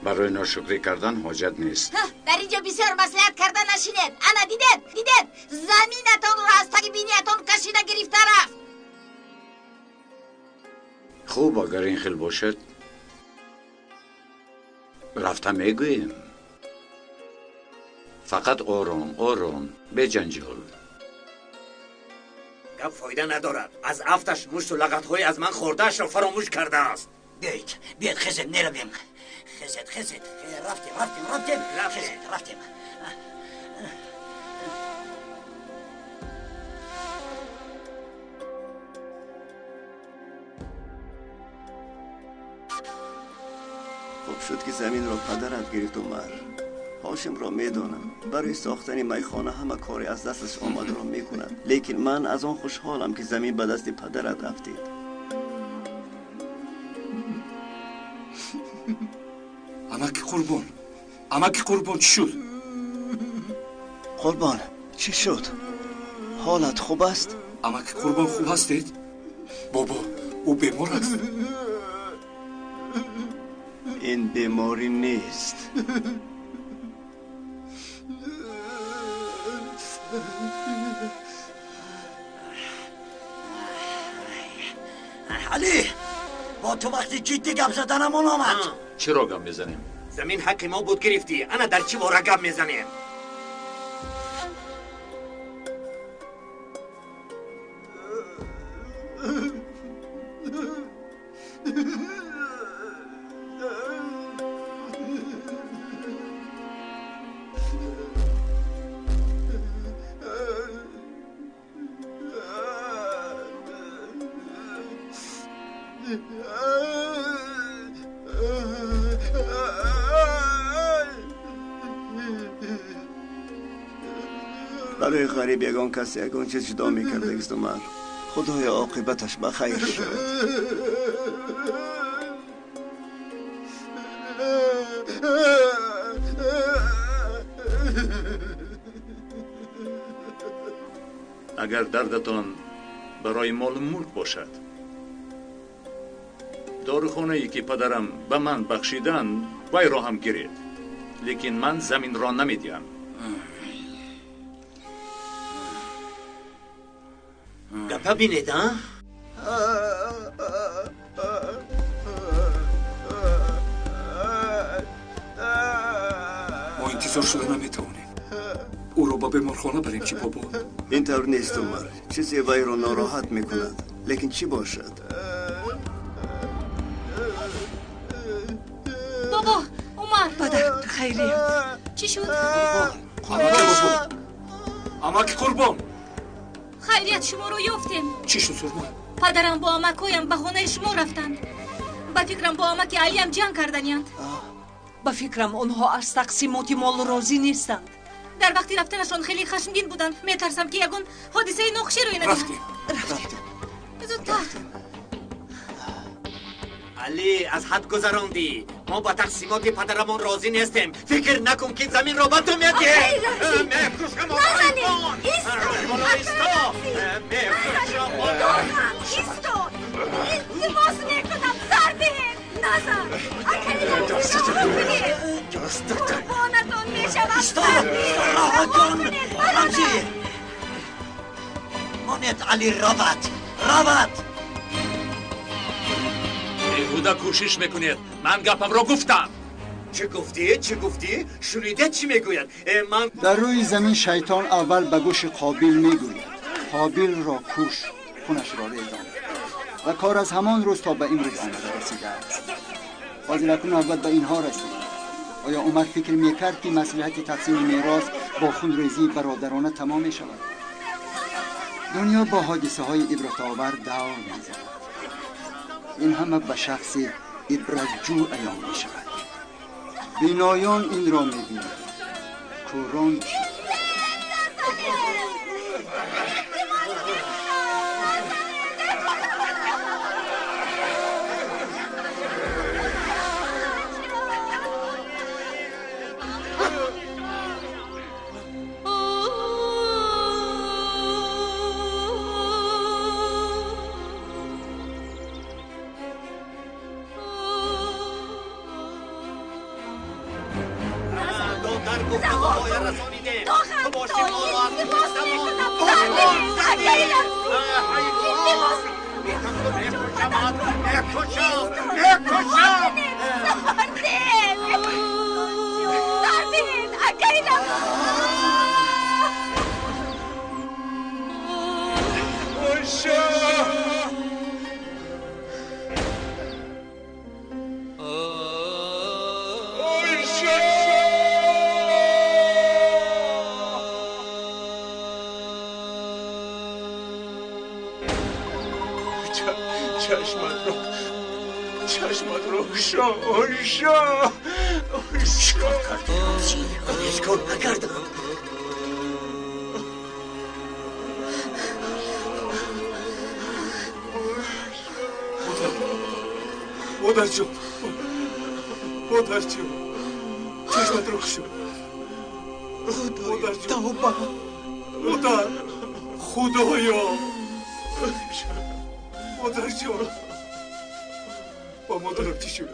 Барои ношукрӣ кардан ҳоҷат нест. Дар инҷо бисёр маслиҳат карда нашинед. Ана дидед, дидед, заминатонро аз таги биниятон кашида гирифта рафт. Хуб, агар ин хел бошад, рафта мегӯем. Фақат ором, ором, беҷанҷол. Гап фоида надорад. Аз афташ мушту лағатҳои аз ман хӯрдаашро фаромӯш кардааст. Биёед, биёед, хезед, меравем. Хезед, хезед, рафтем, рафтем, рафтем, хезед, рафтем. Хуб шуд, ки заминро падарат гирифт, Умар. Ҳошимро медонам, барои сохтани майхона ҳама коре аз дасташ омадаро мекунад, лекин ман аз он хушҳолам, ки замин ба дасти падарат афтид. Амаки Қурбон, амаки Қурбон, чӣ шуд? Қурбон, чӣ шуд? Ҳолат хуб аст? Амаки Қурбон, хуб ҳастед? Бобо, ӯ бемор аст. Ин беморӣ нест. Али, бо ту вақти ҷиддӣ гап заданамон омад. Чиро гап мезанем? Замин ҳаққи мо буд, гирифтӣ. Ана дар чӣ бора гап мезанем? Барои ғариб ягон кас ягон чиз ҷудо мекардагист, Умар. Худоё, оқибаташ ба хайр шавад. Агар дардатон барои молу мулк бошад, дорухонае ки падарам ба ман бахшиданд, вайро ҳам гиред, лекин ман заминро намедиҳам. Гапа бинед, а? Мо интизор шуда наметавонем. Ӯро ба беморхона барем чӣ, бобо? Ин тавр нест, Умар. Чизе вайро нороҳат мекунад. Лекин чӣ бошад? Бобо, Умар! Падар, хайрият. Чӣ шуд? Қурбон! Амаки қурбон! Хайрият, шуморо ёфтем. Чӣ шуд, Сурма? Падарам бо амакҳоям ба хонаи шумо рафтанд. Ба фикрам, бо амаки Алиам ҷанг карданиянд. Ба фикрам, онҳо аз тақсимоти мол розӣ нестанд. Дар вақти рафтанашон хеле хашмгин буданд. Метарсам, ки ягон ҳодисаи нохушӣ рӯй надиҳад. Рафтем. Зудтар. Али, аз ҳад гузарондӣ. Мо ба тақсимоти падарамон розӣ нестем. Фикр накун, ки заминро ба ту медиҳем. Мекушам. Исто, исто, илтимос мекунам, сар диҳед. Назар, қурбонатон мешавам. Роҳатон, Рамзӣ. Монед, Али равад, равад. Беҳуда кӯшиш мекунед. Ман гапамро гуфтам. Чӣ гуфтӣ? Чӣ гуфтӣ? Шунидед, чӣ мегӯяд? Ман дар рӯи замин шайтон аввал ба гӯши Қобил мегӯяд: Қобилро куш, хунашро резон. Ва кор аз ҳамон рӯз то ба имрӯз омада расидааст. Ҳозир акнун навбат ба инҳо расид. Оё Умар фикр мекард, ки маслиҳати тақсими мерос бо хунрезии бародарона тамом мешавад? Дунё бо ҳодисаҳои ибратовар давр мезанад. Ин ҳама ба шахси ибратҷӯ аён мешавад. Биноён инро мебинанд, кӯрон чӣ? چیکار کردی رمزی؟ هیچ کار نکردم. модар ҷон, модар ҷон, чашмат ро кушо. Модар ҷон, тавба. Модар, худоё, модар ҷон, ба модарам чӣ шуд?